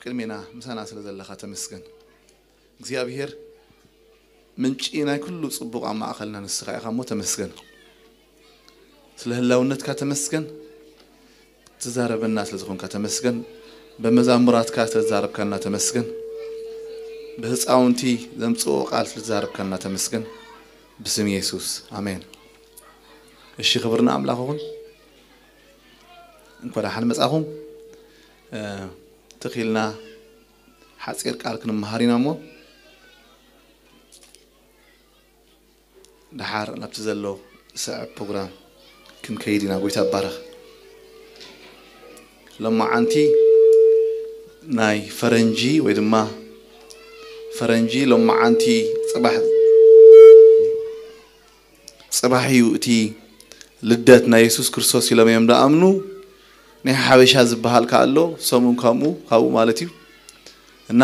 ቅድሜና ምሳና ስለ ዘለኻ ተመስገን። እግዚኣብሔር ምንጪ ናይ ኩሉ ጽቡቕ ኣብ ማእኸልና ንስኻ ኢኻ እሞ ተመስገን። ስለ ህላውነትካ ተመስገን። ትዛረበና ስለ ዝኾንካ ተመስገን። ብመዛሙራትካ ተዛረብካና ተመስገን። ብህፃውንቲ ዘምጽኦ ቃል ስለ ተዛረብካና ተመስገን። ብስም የሱስ ኣሜን። እሺ፣ ክብርና ኣምላኽ ይኹን። እንኳ ደሓን መጻኹም። እ፣ ትኺልና ሓጺር ቃል ክንመሃር ኢና እሞ፣ ደሓር ናብቲ ዘሎ ሰዐብ ፕሮግራም ክንከይድ ኢና። ጎይታ ይባረኽ። ሎማዓንቲ ናይ ፈረንጂ ወይ ድማ ፈረንጂ ሎማዓንቲ ጽባሕ፣ ጽባሕ እዩ እቲ ልደት ናይ የሱስ ክርስቶስ ኢሎም እዮም ደኣምኑ። ናይ ሓበሻ ዝበሃል ከኣ ኣሎ፣ ሰሙን ከምኡ፣ ካብኡ ማለት እዩ። እና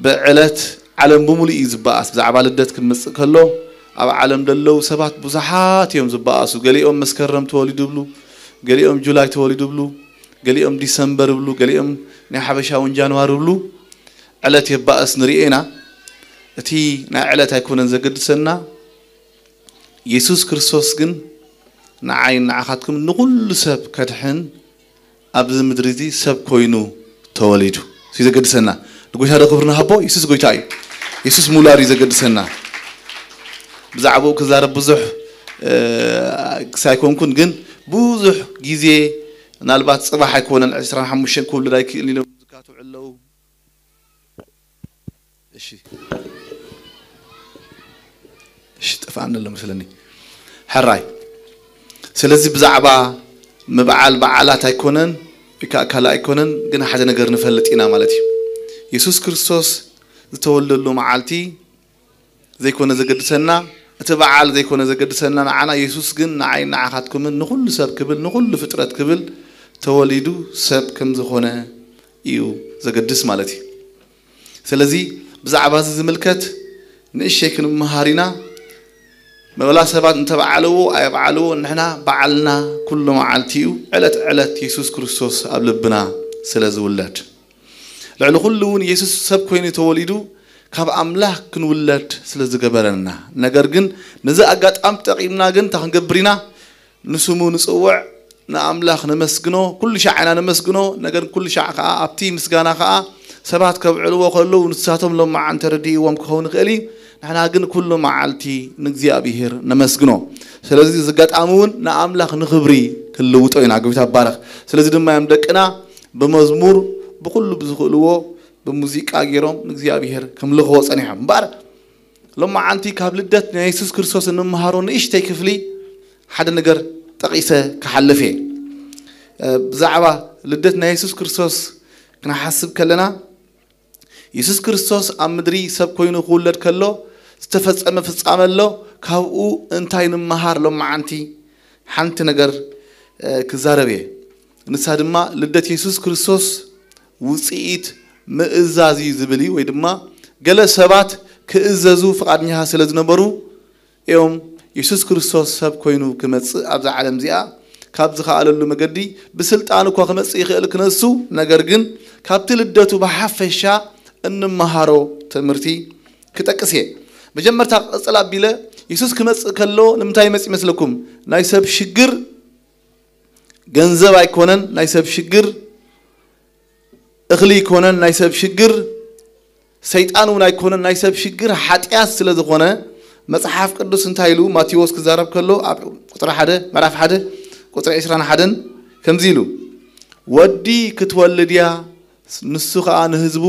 ብዕለት ዓለም ብምሉእ እዩ ዝበኣስ። ብዛዕባ ልደት ክንመጽእ ከሎ፣ ኣብ ዓለም ዘለዉ ሰባት ብዙሓት እዮም ዝበኣሱ። ገሊኦም መስከረም ተወሊዱ ይብሉ፣ ገሊኦም ጁላይ ተወሊዱ ይብሉ፣ ገሊኦም ዲሰምበር ይብሉ፣ ገሊኦም ናይ ሓበሻ እውን ጃንዋሪ ይብሉ። ዕለት የባእስ ንርእዮ ኢና። እቲ ናይ ዕለት ኣይኮነን ዘገድሰና። የሱስ ክርስቶስ ግን ንዓይ ንዓኻትኩም ንኹሉ ሰብ ከድሕን ኣብዚ ምድሪ እዚ ሰብ ኮይኑ ተወሊዱ። እዚ ዘገድሰና። ንጎይታ ዶ ክብሪ ንሃቦ? የሱስ ጎይታ እዩ። የሱስ ምውላዱ እዩ ዘገድሰና። ብዛዕባኡ ክዛረብ ብዙሕ፣ እ፣ ክሳይኮንኩን ግን ብዙሕ ግዜ ምናልባት ጽባሕ ኣይኮነን ዕስራን ሓሙሽተን ክውልድ ኣይክእልን ኢሎም ዝካትዑ ኣለዉ። እሺ። እሺ፣ ጠፋእኒ ኣሎ መስለኒ። ሕራይ። ስለዚ ብዛዕባ ምብዓል በዓላት ኣይኮነን፣ ወይ ከዓ ካልእ ኣይኮነን፣ ግን ሓደ ነገር ንፈልጥ ኢና ማለት እዩ። የሱስ ክርስቶስ ዝተወልደሉ መዓልቲ ዘይኮነ ዘገድሰና፣ እቲ በዓል ዘይኮነ ዘገድሰና፣ ንዓና የሱስ ግን ንዓይ ንዓኻትኩምን ንኹሉ ሰብ ክብል፣ ንኹሉ ፍጥረት ክብል ተወሊዱ ሰብ ከም ዝኾነ እዩ ዘገድስ ማለት እዩ። ስለዚ ብዛዕባ እዚ ዝምልከት ንእሽተይ ክንመሃር ኢና። መበላ ሰባት እንተበዓልዎ ኣየበዓልዎ፣ ንሕና በዓልና ኩሉ መዓልቲ እዩ። ዕለት ዕለት የሱስ ክርስቶስ ኣብ ልብና ስለ ዝውለድ። ልዕሊ ኩሉ እውን የሱስ ሰብ ኮይኑ ተወሊዱ ካብ ኣምላኽ ክንውለድ ስለ ዝገበረና። ነገር ግን ነዚ ኣጋጣሚ ተጠቒምና ግን እንታይ ክንገብር ኢና? ንስሙ ንጽውዕ፣ ንኣምላኽ ነመስግኖ፣ ኩሉ ሻዕ ኢና ነመስግኖ። ነገር ኩሉ ሻዕ ከኣ ኣብቲ ምስጋና ከኣ ሰባት ከብዕልዎ ከለዉ ንሳቶም ሎማዓን ተረዲእዎም ክኸውን ይኽእል እዩ። ንሕና ግን ኩሉ መዓልቲ ንእግዚኣብሔር ነመስግኖ። ስለዚ እዚ ኣጋጣሚ እውን ንኣምላኽ ንኽብሪ ክንልውጦ ኢና። ጎይታ ይባረኽ። ስለዚ ድማ እዮም ደቅና ብመዝሙር ብኹሉ ብዝኽእልዎ ብሙዚቃ ገይሮም ንእግዚኣብሔር ከምልኽዎ ጸኒሖም። እምበኣር ሎማዓንቲ ካብ ልደት ናይ የሱስ ክርስቶስ እንመሃሮ ንእሽተይ ክፍሊ ሓደ ነገር ጠቒሰ ክሓልፍ እየ። እ፣ ብዛዕባ ልደት ናይ የሱስ ክርስቶስ ክንሓስብ ከለና፣ የሱስ ክርስቶስ ኣብ ምድሪ ሰብ ኮይኑ ክውለድ ከሎ ዝተፈጸመ ፍጻመ ኣሎ። ካብኡ እንታይ ንምሃር? ሎማዓንቲ ሓንቲ ነገር፣ እ፣ ክዛረብ እየ። ንሳ ድማ ልደት የሱስ ክርስቶስ ውጽኢት ምእዛዝ እዩ ዝብል እዩ። ወይ ድማ ገለ ሰባት ክእዘዙ ፍቓድኛታት ስለ ዝነበሩ እዮም የሱስ ክርስቶስ ሰብ ኮይኑ ክመጽእ ኣብዛ ዓለም እዚኣ ካብ ዝኸኣለሉ መገዲ ብስልጣን እኳ ክመጽእ ይኽእል ክነሱ፣ ነገር ግን ካብቲ ልደቱ ብሓፈሻ እንመሃሮ ትምህርቲ ክጠቅስ እየ። መጀመርታ ክቕጽል ኣቢለ፣ የሱስ ክመጽእ ከሎ ንምንታይ ይመጽእ ይመስለኩም? ናይ ሰብ ሽግር ገንዘብ ኣይኮነን፣ ናይ ሰብ ሽግር እኽሊ ኣይኮነን፣ ናይ ሰብ ሽግር ሰይጣን እውን ኣይኮነን። ናይ ሰብ ሽግር ሓጢኣት ስለ ዝኾነ፣ መጽሓፍ ቅዱስ እንታይ ኢሉ? ማቴዎስ ክዛረብ ከሎ ኣብ ቁጽሪ ሓደ፣ ምዕራፍ ሓደ ቁጽሪ ዕስራን ሓደን ከምዚ ኢሉ፣ "ወዲ ክትወልድ እያ፣ ንሱ ኸኣ ንህዝቡ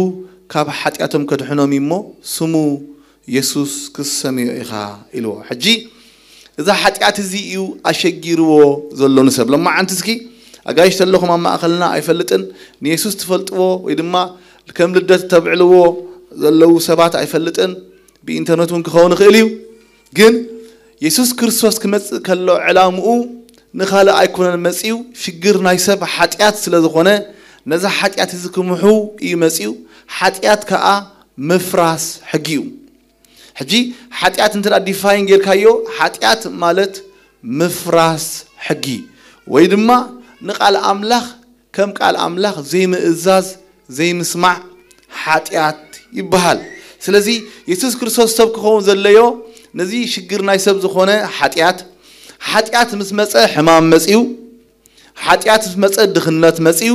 ካብ ሓጢኣቶም ከድሕኖም እዩ እሞ፣ ስሙ የሱስ ክትሰምዮ ኢኻ" ኢልዎ። ሕጂ እዛ ሓጢኣት እዚ እዩ ኣሸጊርዎ ዘሎ ንሰብ። ሎማዓንቲ እስኪ ኣጋይሽ ተለኹም ኣብ ማእኸልና ኣይፈልጥን፣ ንየሱስ ትፈልጥዎ ወይ ድማ ከም ልደት ተብዕልዎ ዘለዉ ሰባት ኣይፈልጥን፣ ብኢንተርነት እውን ክኸውን ይኽእል እዩ። ግን የሱስ ክርስቶስ ክመጽእ ከሎ ዕላምኡ ንኻልእ ኣይኮነን መጺኡ፣ ሽግር ናይ ሰብ ሓጢኣት ስለ ዝኾነ ነዛ ሓጢኣት እዚ ክምሑ እዩ መጺኡ። ሓጢኣት ከኣ ምፍራስ ሕጊ እዩ። ሕጂ ሓጢኣት እንተ ደኣ ዲፋይን ጌርካዮ፣ ሓጢኣት ማለት ምፍራስ ሕጊ ወይ ድማ ንቃል ኣምላኽ ከም ቃል ኣምላኽ ዘይምእዛዝ ዘይምስማዕ ሓጢኣት ይበሃል። ስለዚ የሱስ ክርስቶስ ሰብ ክኸውን ዘለዮ ነዚ ሽግር ናይ ሰብ ዝኾነ ሓጢኣት፣ ሓጢኣት ምስ መጸ ሕማም መጺኡ፣ ሓጢኣት ምስ መጸ ድኽነት መጺኡ፣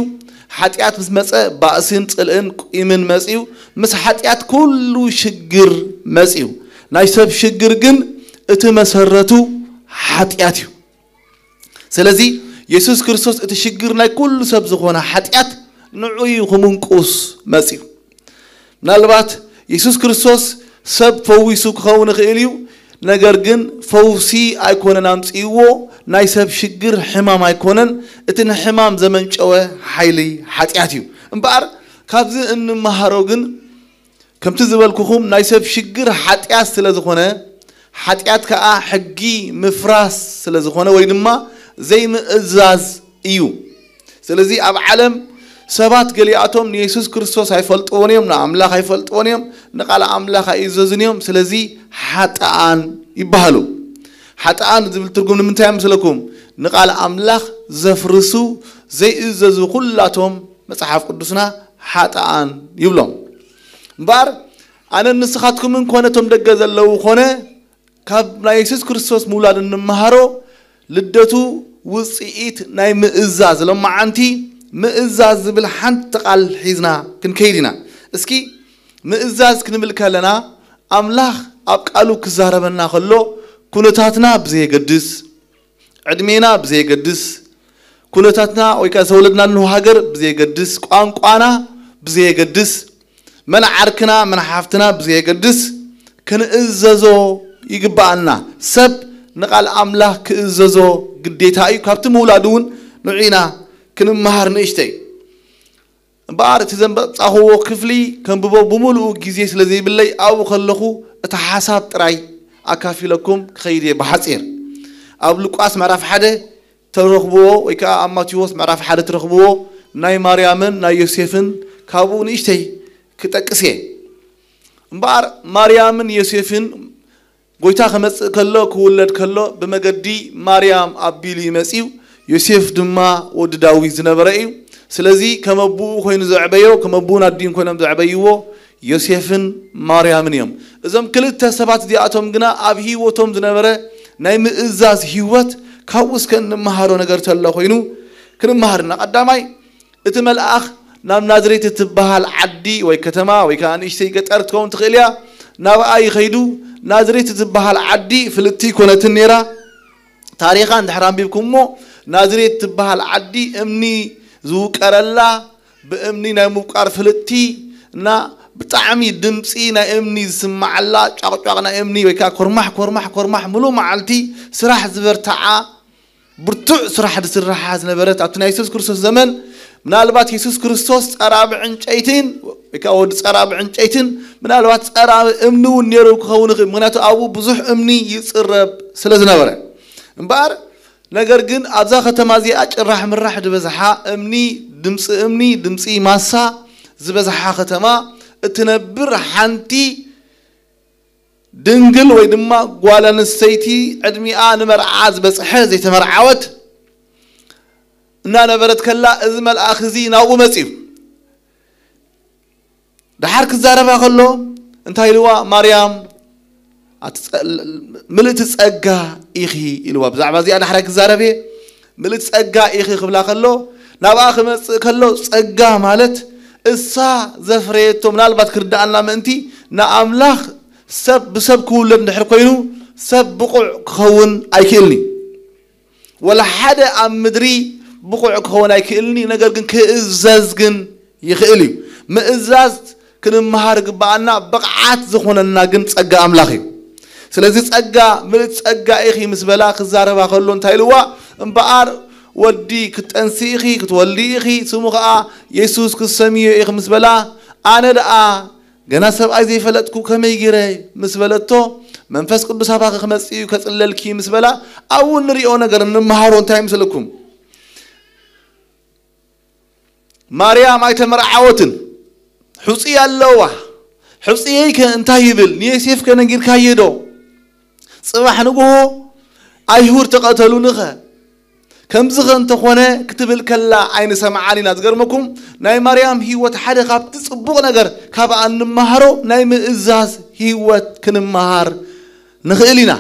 ሓጢኣት ምስ መጸ ባእስን ጽልእን ቂምን መጺኡ፣ ምስ ሓጢኣት ኩሉ ሽግር መጺኡ። ናይ ሰብ ሽግር ግን እቲ መሰረቱ ሓጢኣት እዩ። ስለዚ የሱስ ክርስቶስ እቲ ሽግር ናይ ኩሉ ሰብ ዝኾነ ሓጢኣት ንዑ እዩ ክምንቁስ መጺኡ። ምናልባት የሱስ ክርስቶስ ሰብ ፈዊሱ ክኸውን ይኽእል እዩ። ነገር ግን ፈውሲ ኣይኮነን ኣምጽእዎ። ናይ ሰብ ሽግር ሕማም ኣይኮነን። እቲ ንሕማም ዘመንጨወ ሓይሊ ሓጢኣት እዩ። እምበኣር ካብዚ እንመሃሮ ግን ከምቲ ዝበልኩኹም ናይ ሰብ ሽግር ሓጢኣት ስለ ዝኾነ፣ ሓጢኣት ከኣ ሕጊ ምፍራስ ስለ ዝኾነ ወይ ድማ ዘይምእዛዝ እዩ። ስለዚ ኣብ ዓለም ሰባት ገሊኣቶም ንየሱስ ክርስቶስ ኣይፈልጥዎን እዮም፣ ንኣምላኽ ኣይፈልጥዎን እዮም፣ ንቓል ኣምላኽ ኣይእዘዙን እዮም። ስለዚ ሓጥኣን ይበሃሉ። ሓጥኣን ዝብል ትርጉም ንምንታይ ይመስለኩም? ንቓል ኣምላኽ ዘፍርሱ ዘይእዘዙ ኩላቶም መጽሓፍ ቅዱስና ሓጥኣን ይብሎም። እምበኣር ኣነን ንስኻትኩምን ኮነ እቶም ደገ ዘለዉ ኮነ ካብ ናይ የሱስ ክርስቶስ ምውላድ እንመሃሮ ልደቱ ውጽኢት ናይ ምእዛዝ። ሎማዓንቲ ምእዛዝ ዝብል ሓንቲ ቃል ሒዝና ክንከይድ ኢና። እስኪ ምእዛዝ ክንብል ከለና ኣምላኽ ኣብ ቃሉ ክዛረበና ከሎ ኩነታትና ብዘየገድስ፣ ዕድሜና ብዘየገድስ፣ ኩነታትና ወይ ከኣ ዝተወለድናሉ ሃገር ብዘየገድስ፣ ቋንቋና ብዘየገድስ፣ መን ዓርክና መን ሓፍትና ብዘየገድስ ክንእዘዞ ይግብኣና። ሰብ ንቓል ኣምላኽ ክእዘዞ ግዴታ እዩ። ካብቲ ምውላዱ እውን ንዑ ኢና ክንመሃር ንእሽተይ። እምበኣር እቲ ዘምጻእኽዎ ክፍሊ ከንብቦ ብምሉኡ ግዜ ስለ ዘይብለይ ኣብኡ ከለኹ እቲ ሓሳብ ጥራይ ኣካፊለኩም ክኸይድ እየ ብሓጺር። ኣብ ሉቃስ ምዕራፍ ሓደ ትረኽብዎ ወይ ከኣ ኣብ ማቴዎስ ምዕራፍ ሓደ ትረኽብዎ ናይ ማርያምን ናይ ዮሴፍን ካብኡ ንእሽተይ ክጠቅስ እየ። እምበኣር ማርያምን ዮሴፍን ጎይታ ክመጽእ ከሎ ክውለድ ከሎ ብመገዲ ማርያም ኣቢሉ እዩ መጺኡ። ዮሴፍ ድማ ወዲ ዳዊት ዝነበረ እዩ። ስለዚ ከም ኣቦኡ ኮይኑ ዘዕበዮ ከም ኣቦኡን ኣዲኡን ኮይኖም ዘዕበይዎ ዮሴፍን ማርያምን እዮም። እዞም ክልተ ሰባት እዚኣቶም ግና ኣብ ህይወቶም ዝነበረ ናይ ምእዛዝ ህይወት ካብኡ እስከ እንመሃሮ ነገር ተሎ ኮይኑ ክንመሃር ኢና። ቀዳማይ እቲ መልኣኽ ናብ ናዝሬት እትበሃል ዓዲ ወይ ከተማ ወይ ከዓ ንእሽተይ ገጠር ክትከውን ትኽእል እያ። ናብኣ ይኸይዱ። ናዝሬት እትበሃል ዓዲ ፍልጥቲ ይኮነትን ነይራ። ታሪኻ እንድሕር ኣንቢብኩም እሞ ናዝሬት ትበሃል ዓዲ እምኒ ዝውቀረላ ብእምኒ ናይ ምውቃር ፍልጥቲ እና ብጣዕሚ ድምፂ ናይ እምኒ ዝስማዓላ ጫቕጫቕ ናይ እምኒ ወይ ከዓ ኮርማሕ ኮርማሕ ኮርማሕ ሙሉ መዓልቲ ስራሕ ዝበርትዓ ብርቱዕ ስራሕ ዝስርሓ ዝነበረት ኣብቲ ናይ የሱስ ክርስቶስ ዘመን ምናልባት የሱስ ክርስቶስ ፀራቢ ዕንጨይትን ወይ ከዓ ወዲ ፀራቢ ዕንጨይትን ምናልባት ፀራቢ እምኒ እውን ነይሩ ክኸውን ይኽእል። ምክንያቱ ኣብኡ ብዙሕ እምኒ ይፅረብ ስለ ዝነበረ እምበኣር ነገር ግን ኣብዛ ከተማ እዚኣ ጭራሕ ምራሕ ዝበዝሓ እምኒ ድምፂ እምኒ ድምፂ ማሳ ዝበዝሓ ከተማ እትነብር ሓንቲ ድንግል ወይ ድማ ጓል ኣንስተይቲ ዕድሚኣ ንመርዓ ዝበፅሐ ዘይተመርዓወት እናነበረት ከላ እዚ መልኣኽ እዚ ናብኡ መፅዩ። ደሓር ክዛረባ ከሎ እንታይ ኢልዋ? ማርያም ኣቲ ጸ- ምልእቲ ጸጋ ኢኺ ኢልዋ። ብዛዕባ እዚኣ ዳሕራይ ክዛረብ እየ። ምልእቲ ጸጋ ኢኺ ክብላ ከሎ ናብኣ ክመጽእ ከሎ ጸጋ ማለት እሳ ዘፍረየቶ ምናልባት ክርድኣና ምእንቲ ንኣምላኽ ሰብ ብሰብ ክውለድ እንድሕር ኮይኑ ሰብ ብቑዕ ክኸውን ኣይክእልን እዩ። ወላ ሓደ ኣብ ምድሪ ብቑዕ ክኸውን ኣይክእልን እዩ። ነገር ግን ክእዘዝ ግን ይኽእል እዩ። ምእዛዝ ክንመሃር ግብኣና ብቕዓት ዝኾነና ግን ጸጋ ኣምላኽ እዩ። ስለዚ ጸጋ ምልእቲ ጸጋ ኢኺ ምስ በላ ክዛረባ ከሎ እንታይ ኢልዋ? እምበኣር ወዲ ክትጠንሲ ኢኺ ክትወልዲ ኢኺ ስሙ ኸኣ የሱስ ክትሰምዮ ኢኺ ምስ በላ ኣነ ደኣ ገና ሰብኣይ ዘይፈለጥኩ ከመይ ገይረ ምስ በለቶ መንፈስ ቅዱስ ኣባኺ ክመጽእ እዩ ከጽለልኪ ምስ በላ ኣብኡ ንሪኦ ነገር እንመሃሮ እንታይ ምስለኩም? ማርያም ኣይተመርዓወትን። ሕጹይ ኣለዋ። ሕጹየይ ከ እንታይ ይብል? ንዮሴፍ ከ ነጊርካዮ ዶ? ጽባሕ ንግሆ ኣይሁድ ተቐተሉኒ ኸ? ከምዚ ከ እንተኾነ ክትብል ከላ ኣይንሰምዓን ኢና። ዝገርመኩም ናይ ማርያም ህይወት ሓደ ካብቲ ጽቡቕ ነገር ካብኣ እንመሃሮ ናይ ምእዛዝ ህይወት ክንመሃር ንኽእል ኢና።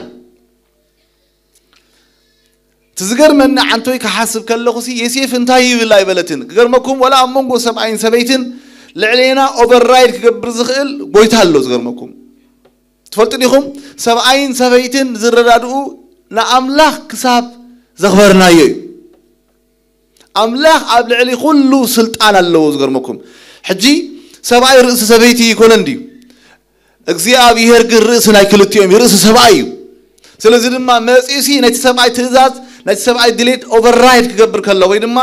እቲ ዝገርመኒ ዓንቶይ ክሓስብ ከለኹሲ የሴፍ እንታይ ይብል ኣይበለትን። ክገርመኩም ወላ ኣብ መንጎ ሰብኣይን ሰበይትን ልዕሌና ኦቨርራይድ ክገብር ዝኽእል ጎይታ ኣሎ። ዝገርመኩም ትፈልጡ ዲኹም? ሰብኣይን ሰበይትን ዝረዳድኡ ንኣምላኽ ክሳብ ዘኽበርናዮ እዩ። ኣምላኽ ኣብ ልዕሊ ኩሉ ስልጣን ኣለዎ። ዝገርመኩም ሕጂ ሰብኣይ ርእሲ ሰበይቲ ይኮነን ድዩ? እግዚኣብሔር ግን ርእሲ ናይ ክልቲኦም እዩ፣ ርእሲ ሰብኣይ እዩ። ስለዚ ድማ መጺኡሲ ነቲ ሰብኣይ ትእዛዝ፣ ነቲ ሰብኣይ ድሌት ኦቨርራይድ ክገብር ከሎ ወይ ድማ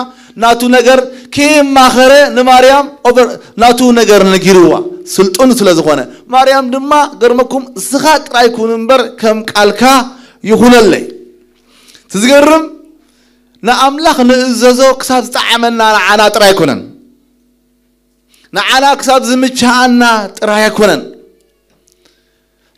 ናቱ ነገር ከየማኸረ ንማርያም ኦቨር ናቱ ነገር ነጊርዋ ስልጡን ስለ ዝኾነ። ማርያም ድማ ገርመኩም እስኻ ጥራይ ኩን እምበር ከም ቃልካ ይኹነለይ። እቲ ዝገርም ንኣምላኽ ንእዘዞ ክሳብ ዝጠዓመና ንዓና ጥራይ ኣይኮነን። ንዓና ክሳብ ዝምችኣና ጥራይ ኣይኮነን።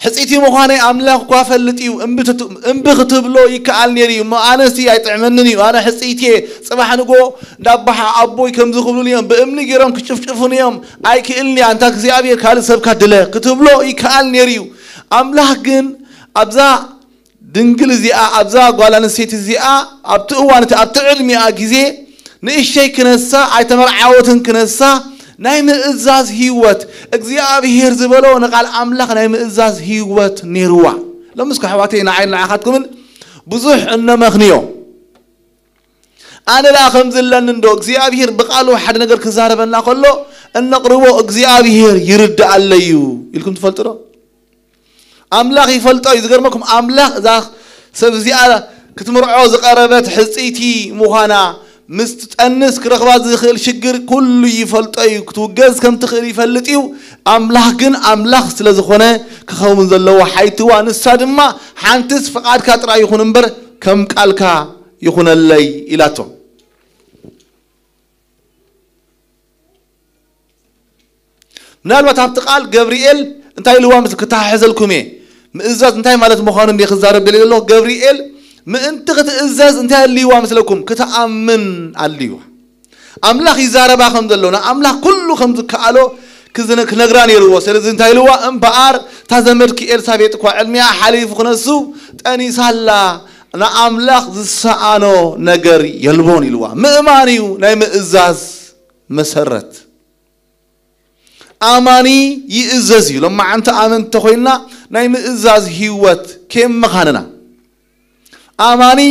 ሕጽይቲ ምዃነይ ኣምላኽ እኳ ፈልጥ እዩ። እምቢ ትት- እምቢ ክትብሎ ይከኣል ነይሩ እዩ። እሞ ኣነሲ ኣይጥዕመንን እዩ። ኣነ ሕጽይቲ እየ። ጽባሕ ንጎ እንዳባሓ ኣቦይ ከምዚ ክብሉን እዮም። ብእምኒ ገይሮም ክጭፍጭፉን እዮም። ኣይክእልን እየ። ኣንታ እግዚኣብሔር ካልእ ሰብካ ድለ ክትብሎ ይከኣል ነይሩ እዩ። ኣምላኽ ግን ኣብዛ ድንግል እዚኣ ኣብዛ ጓል ኣንስተይቲ እዚኣ ኣብቲ እዋን እቲ ኣብቲ ዕድሚኣ ግዜ ንእሽተይ ክነሳ ኣይተመርዓወትን ክነሳ ናይ ምእዛዝ ህይወት እግዚኣብሔር ዝበሎ ንቃል ኣምላኽ ናይ ምእዛዝ ህይወት ነይርዋ። ሎምስ ኣሕዋተይ ንዓይ ንዓኻትኩምን ብዙሕ እነመኽንዮ። ኣነ ደኣ ከምዚ ኣለኒ እንዶ እግዚኣብሔር ብቃሉ ሓደ ነገር ክዛረበና ከሎ እነቕርቦ እግዚኣብሔር ይርድኣለይ እዩ ኢልኩም ትፈልጡ ዶ? ኣምላኽ ይፈልጦ እዩ። ዝገርመኩም ኣምላኽ እዛ ሰብ እዚኣ ክትምርዖ ዝቐረበት ሕጽይቲ ምዃና ምስ ትጠንስ ክረኽባ ዝኽእል ሽግር ኩሉ ይፈልጦ እዩ። ክትውገዝ ከም ትኽእል ይፈልጥ እዩ። ኣምላኽ ግን ኣምላኽ ስለ ዝኾነ ክኸውን ዘለዎ ሓይትዋ ንሳ ድማ ሓንትስ ፍቓድካ ጥራይ ይኹን እምበር ከም ቃልካ ይኹነለይ ኢላቶ። ምናልባት ኣብቲ ቃል ገብርኤል እንታይ ኢልዋ ምስ ክተሓሕዘልኩም እየ። ምእዛዝ እንታይ ማለት ምዃኑ እንደ ክዛረብ ደልየ ዘለኹ ገብርኤል ምእንቲ ክትእዘዝ እንታይ ኣልይዋ ምስለኩም ክትኣምን ኣልይዋ። ኣምላኽ ይዛረባ ከም ዘሎና ኣምላኽ ኩሉ ከም ዝከኣሎ ክዝነ- ክነግራ ነይርዎ። ስለዚ እንታይ ኢልዋ እምበኣር እታ ዘመድኪ ኤልሳቤጥ እኳ ዕድሚኣ ሓሊፉ ክነሱ ጠኒሳላ ንኣምላኽ ዝሰኣኖ ነገር የልቦን ኢልዋ። ምእማን እዩ ናይ ምእዛዝ መሰረት። ኣማኒ ይእዘዝ እዩ። ሎማዓንቲ ኣመንቲ ኮይና ናይ ምእዛዝ ህይወት ከየመኻንና ኣማኒ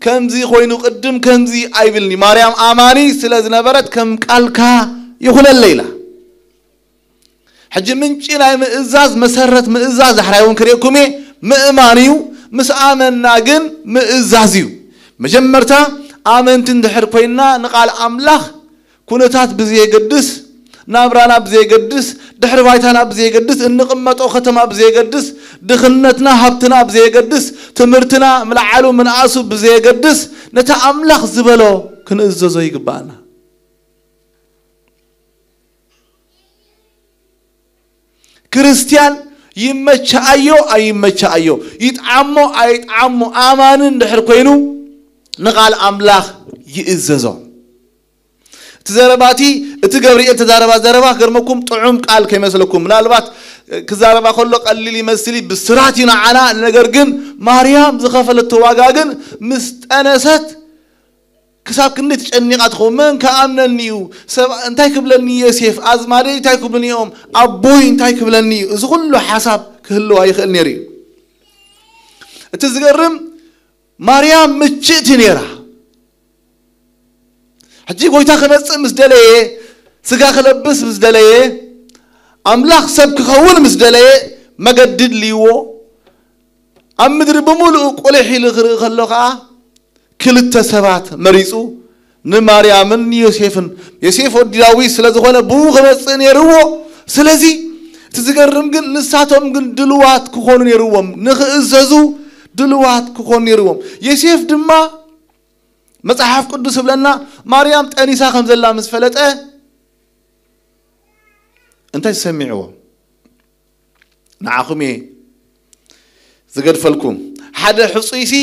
ከምዚ ኮይኑ ቅድም ከምዚ ኣይብልኒ። ማርያም ኣማኒ ስለ ዝነበረት ከም ቃልካ ይኹነለ ኢላ። ሕጂ ምንጪ ናይ ምእዛዝ መሰረት ምእዛዝ ዳሕራይ እውን ክርእየኩም እየ። ምእማን እዩ። ምስ ኣመንና ግን ምእዛዝ እዩ። መጀመርታ ኣመንቲ እንድሕር ኮይንና ንቃል ኣምላኽ ኩነታት ብዘየገድስ ናብራና ብዘየገድስ ድሕሪ ባይታና ብዘየገድስ እንቕመጦ ከተማ ብዘየገድስ ድኽነትና ሃብትና ብዘየገድስ ትምህርትና ምልዓሉ ምንኣሱ ብዘየገድስ ነቲ ኣምላኽ ዝበሎ ክንእዘዞ ይግባኣና። ክርስቲያን ይመቻኣዮ ኣይመቻኣዮ ይጥዓሞ ኣይጥዓሞ ኣማኒ እንድሕር ኮይኑ ንቓል ኣምላኽ ይእዘዞ። እቲ ዘረባቲ እቲ ገብርኤል ተዛረባ ዘረባ ክገርመኩም ጥዑም ቃል ከይመስለኩም ምናልባት ክዛረባ ከሎ ቀሊል ይመስል ብስራት እዩ ንዓና። ነገር ግን ማርያም ዝኸፈለቶ ዋጋ ግን ምስ ጠነሰት ክሳብ ክንደይ ተጨኒቓ ትኸውን። መን ከኣምነኒ እዩ? ሰብ እንታይ ክብለኒ? ዮሴፍ ኣዝማደይ እንታይ ክብሉኒ እዮም? ኣቦይ እንታይ ክብለኒ እዩ? እዚ ኩሉ ሓሳብ ክህልዋ ይኽእል ነይሩ እዩ። እቲ ዝገርም ማርያም ምችእቲ ነይራ። ሕጂ ጎይታ ክመጽእ ምስ ደለየ፣ ስጋ ክለብስ ምስ ደለየ፣ ኣምላኽ ሰብ ክኸውን ምስ ደለየ መገዲ ድልይዎ ኣብ ምድሪ ብምሉኡ ቁልሕ ኢሉ ክርኢ ከሎ ኸዓ ክልተ ሰባት መሪጹ ንማርያምን ንዮሴፍን። ዮሴፍ ወዲ ዳዊት ስለ ዝኾነ ብኡ ክመጽእ ነይርዎ። ስለዚ እቲ ዝገርም ግን ንሳቶም ግን ድልዋት ክኾኑ ነይርዎም፣ ንኽእዘዙ ድልዋት ክኾኑ ነይርዎም። ዮሴፍ ድማ መጽሓፍ ቅዱስ ይብለና ማርያም ጠኒሳ ከም ዘላ ምስ ፈለጠ እንታይ ተሰሚዕዎ? ንዓኹም እየ ዝገድፈልኩም። ሓደ ሕጹይሲ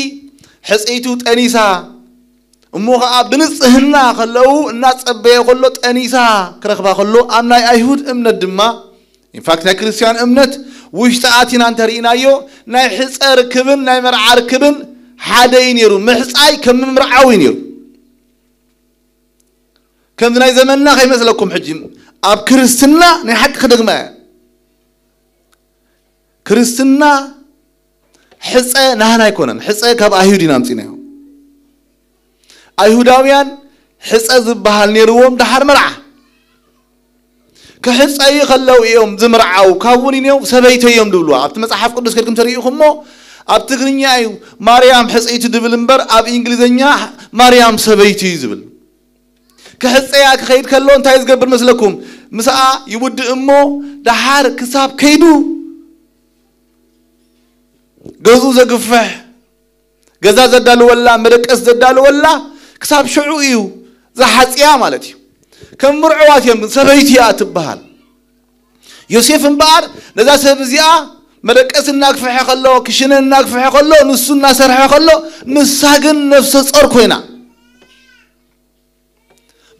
ሕጽይቱ ጠኒሳ እሞ ኸዓ ብንጽህና ከለዉ እናጸበየ ከሎ ጠኒሳ ክረኽባ ከሎ ኣብ ናይ ኣይሁድ እምነት ድማ ኢንፋክት ናይ ክርስትያን እምነት ውሽጢ ኣቲና እንተርኢናዮ ናይ ሕፀ ርክብን ናይ መርዓ ርክብን ሓደ እዩ ነይሩ። ምሕፃይ ከም ምምርዓው እዩ ነይሩ። ከምዚ ናይ ዘመንና ከይመስለኩም ሕጂ ኣብ ክርስትና ናይ ሓቂ ክደግማ እየ። ክርስትና ሕፀ ናህና ኣይኮነን። ሕፀ ካብ ኣይሁድ ኢና ኣምፂናዮ። ኣይሁዳውያን ሕፀ ዝበሃል ነይርዎም። ደሓር መርዓ ክሕፀዩ ከለው እዮም ዝምርዓው። ካብውን እዮም ሰበይተይ እዮም ዝብልዋ። ኣብቲ መፅሓፍ ቅዱስ ከድኩም ተርእኹሞ ኣብ ትግርኛ እዩ ማርያም ሕፅይቲ ድብል እምበር ኣብ እንግሊዝኛ ማርያም ሰበይቲ እዩ ዝብል። ክሕፀያ ክኸይድ ከሎ እንታይ ዝገብር መስለኩም? ምስኣ ይውድእ እሞ ደሓር ክሳብ ከይዱ ገዝኡ ዘግፍሕ ገዛ ዘዳልወላ መደቀስ ዘዳልወላ ክሳብ ሽዑ እዩ ዝሓፅያ ማለት እዩ። ከም ምርዕዋት እዮም ግን ሰበይቲ እያ ትበሃል። ዮሴፍ እምበኣር ነዛ ሰብ እዚኣ መደቀስ እናግፍሐ ከሎ ክሽነ እናግፍሐ ከሎ ንሱ እናሰርሐ ከሎ ንሳ ግን ነፍሰ ጾር ኮይና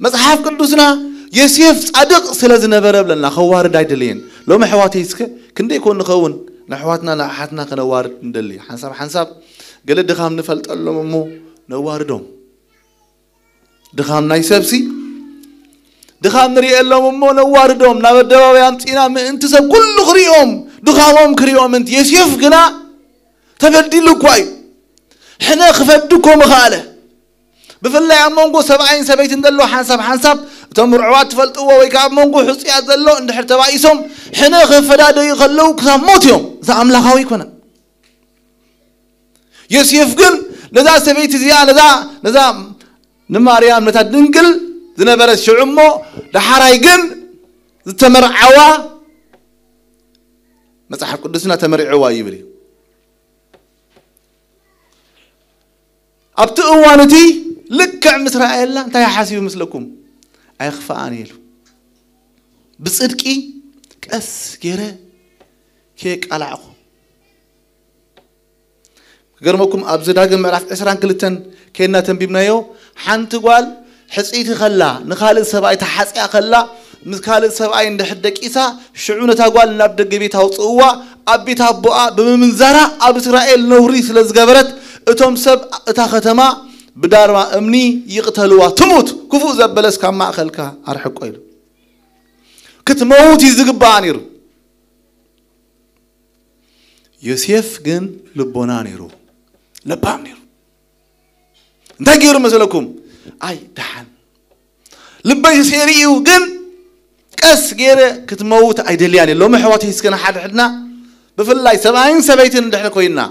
መጽሓፍ ቅዱስና ዮሴፍ ጻድቕ ስለ ዝነበረ ብለና ከዋርድ ኣይደለየን። ሎም ኣሕዋተይ እስከ ክንደይ ኮን ንኸውን ንኣሕዋትና ንኣሓትና ከነዋርድ እንደሊ ሓንሳብ ሓንሳብ ገለ ድኻም ንፈልጠሎም እሞ ነዋርዶም። ድኻም ናይ ሰብሲ ድኻም ንርእየሎም እሞ ነዋርዶም ናብ ኣደባባይ ኣምጺና ምእንቲ ሰብ ኩሉ ክርእዮም ድኻሞም ክርእዮም እንቲ ዮሴፍ ግና ተበዲሉ እኳ እዩ። ሕነ ክፈዲ እኮ ምኽኣለ። ብፍላይ ኣብ መንጎ ሰብኣይን ሰበይትን ዘሎ ሓንሳብ ሓንሳብ እቶም ርዕዋት ትፈልጥዎ ወይ ከዓ ኣብ መንጎ ሕፁያት ዘሎ እንድሕር ተባኢሶም ሕነ ክፈዳደዩ ከለዉ ክሳብ ሞት እዮም። እዚ ኣምላኻዊ ኣይኮነን። ዮሴፍ ግን ነዛ ሰበይቲ እዚኣ ነዛ ነዛ ንማርያም ነታ ድንግል ዝነበረት ሽዑ እሞ ደሓራይ ግን ዝተመርዓዋ መጽሓፍ ቅዱስና ተመሪዕዋ ይብል እዩ። ኣብቲ እዋን እቲ ልክዕ ምስ ረኣየላ እንታይ ሓሲቡ ምስለኩም? ኣይኽፍኣን ኢሉ ብጽድቂ ቀስ ገይረ ከየቃላዕኹ ክገርመኩም ኣብዚ ዳግም ምዕራፍ ዕስራን ክልተን ከይድና ተንቢብናዮ። ሓንቲ ጓል ሕፅይቲ ከላ ንካልእ ሰብኣይ ተሓፅያ ከላ ምስ ካልእ ሰብኣይ እንድሕር ደቂሳ ሽዑ ነታ ጓል ናብ ደገ ቤት ኣውፅእዋ። ኣብ ቤት ኣቦኣ ብምምንዛራ ኣብ እስራኤል ነውሪ ስለ ዝገበረት እቶም ሰብ እታ ከተማ ብዳርማ እምኒ ይቕተልዋ። ትሙት ክፉእ ዘበለስ ካብ ማእኸልካ ኣርሕቆ ኢሉ። ክትመውት እዩ ዝግባኣ ነይሩ። ዮሴፍ ግን ልቦና ነይሩ። ለባም ነይሩ። እንታይ ገይሩ መሰለኩም? ኣይ ደሓን ልበይ ተሰይሩ እዩ ግን ቀስ ገይረ ክትመውት ኣይደልያን እየ። ሎሚ ኣሕዋተይ እስከ ንሓድሕድና ብፍላይ ሰብኣይን ሰበይትን እንድሕር ኮይንና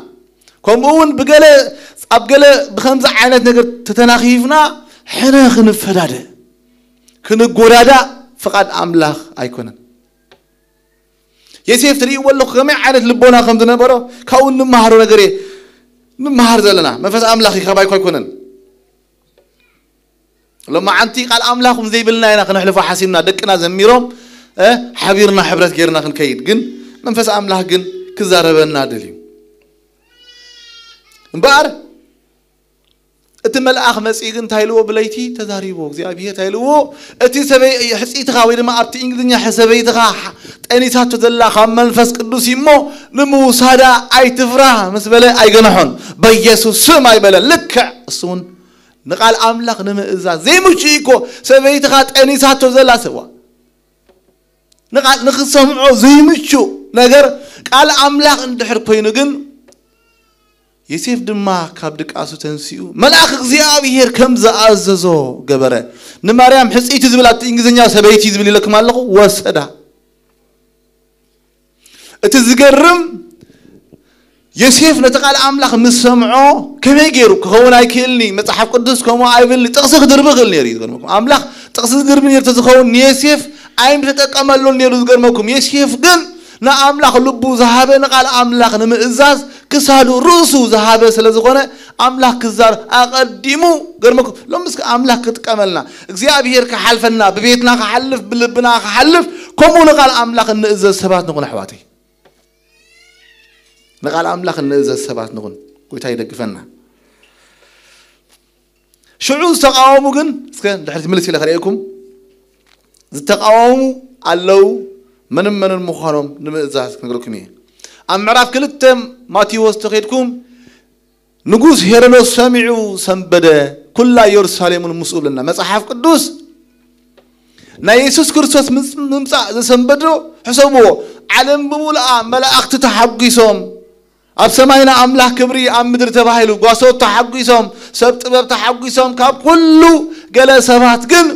ከምኡ እውን ብገለ ኣብ ገለ ብከምዚ ዓይነት ነገር ተተናኺፍና ሕነ ክንፈዳደ ክንጎዳዳእ ፍቓድ ኣምላኽ ኣይኮነን። ዮሴፍ ትርእይዎ ኣለኹ ከመይ ዓይነት ልቦና ከም ዝነበሮ ካብኡ እንመሃሮ ነገር እየ ንምሃር ዘለና። መንፈስ ኣምላኽ እዩ ካባይ እኮ ኣይኮነን። ሎማዓንቲ ቃል ኣምላኽ ዘይብልና ኢና ክነሕልፎ ሓሲብና ደቅና ዘሚሮም ሓቢርና ሕብረት ጌርና ክንከይድ ግን መንፈስ ኣምላኽ ግን ክዛረበና ደልዩ እምበኣር እቲ መልኣኽ መጺኡ ግን እንታይ ኢልዎ ብለይቲ ተዛሪብዎ እግዚኣብሄር እንታይ ኢልዎ እቲ ሰበይ ሕፅኢትኻ ወይ ድማ ኣብቲ እንግሊዝኛ ሰበይትኻ ጠኒሳቶ ዘላ ካብ መንፈስ ቅዱስ እሞ ንምውሳዳ ኣይትፍራህ ምስ በለ ኣይገነሖን በኢየሱስ ስም ኣይበለን ልክዕ እሱ እውን ንቃል ኣምላኽ ንምእዛዝ ዘይምቹ እዩ እኮ ሰበይትኻ ጠኒሳቶ ዘላ ሰዋ ንቃል ንክሰምዖ ዘይምቹ ነገር ቃል ኣምላኽ እንድሕር ኮይኑ ግን ዮሴፍ ድማ ካብ ድቃሱ ተንሲኡ መልኣኽ እግዚኣብሄር ከም ዝኣዘዞ ገበረ ንማርያም ሕፅይቲ ዝብል ኣብቲ እንግሊዝኛ ሰበይቲ ዝብል ኢለኩም ኣለኹ ወሰዳ እቲ ዝገርም ዮሴፍ ነቲ ቃል ኣምላኽ ምስ ሰምዖ ከመይ ገይሩ ክኸውን ኣይክእልኒ መፅሓፍ ቅዱስ ከምኡ ኣይብልኒ ጥቕሲ ክድርቢ ይኽእል ነይሩ እዩ ዝገርመኩም ኣምላኽ ጥቕሲ ዝድርቢ ነይሩ ተዝኸውን ንዮሴፍ ኣይምተጠቀመሉን ነይሩ ዝገርመኩም ዮሴፍ ግን ንኣምላኽ ልቡ ዝሃበ ንቃል ኣምላኽ ንምእዛዝ ክሳዱ ርእሱ ዝሃበ ስለ ዝኾነ ኣምላኽ ክዛር ኣቐዲሙ ገርመኩም ሎም እስከ ኣምላኽ ክጥቀመልና እግዚኣብሄር ክሓልፈና ብቤትና ክሓልፍ ብልብና ክሓልፍ ከምኡ ንቃል ኣምላኽ እንእዘዝ ሰባት ንኹን ኣሕዋተይ ንቃል ኣምላኽ እንእዘዝ ሰባት ንኹን ጎይታ ይደግፈና ሽዑ ዝተቃወሙ ግን፣ እስከ ድሕሪት ምልስ ኢለ ከርእየኩም። ዝተቃወሙ ኣለዉ፣ መንን መንን ምዃኖም ንምእዛዝ ክነግረኩም እየ። ኣብ ምዕራፍ ክልተ ማቴዎስ ተኸድኩም፣ ንጉስ ሄሮዶስ ሰሚዑ ሰንበደ፣ ኩላ ኢየሩሳሌምን ምስኡ ብለና። መጽሓፍ ቅዱስ ናይ የሱስ ክርስቶስ ምምጻእ ዘሰንበዶ ሕሰብዎ። ዓለም ብምሉኣ መላእኽቲ ተሓጒሶም፣ ኣብ ሰማይና ኣምላኽ ክብሪ ኣብ ምድሪ ተባሂሉ፣ ጓሶት ተሓጒሶም፣ ሰብ ጥበብ ተሓጒሶም። ካብ ኩሉ ገለ ሰባት ግን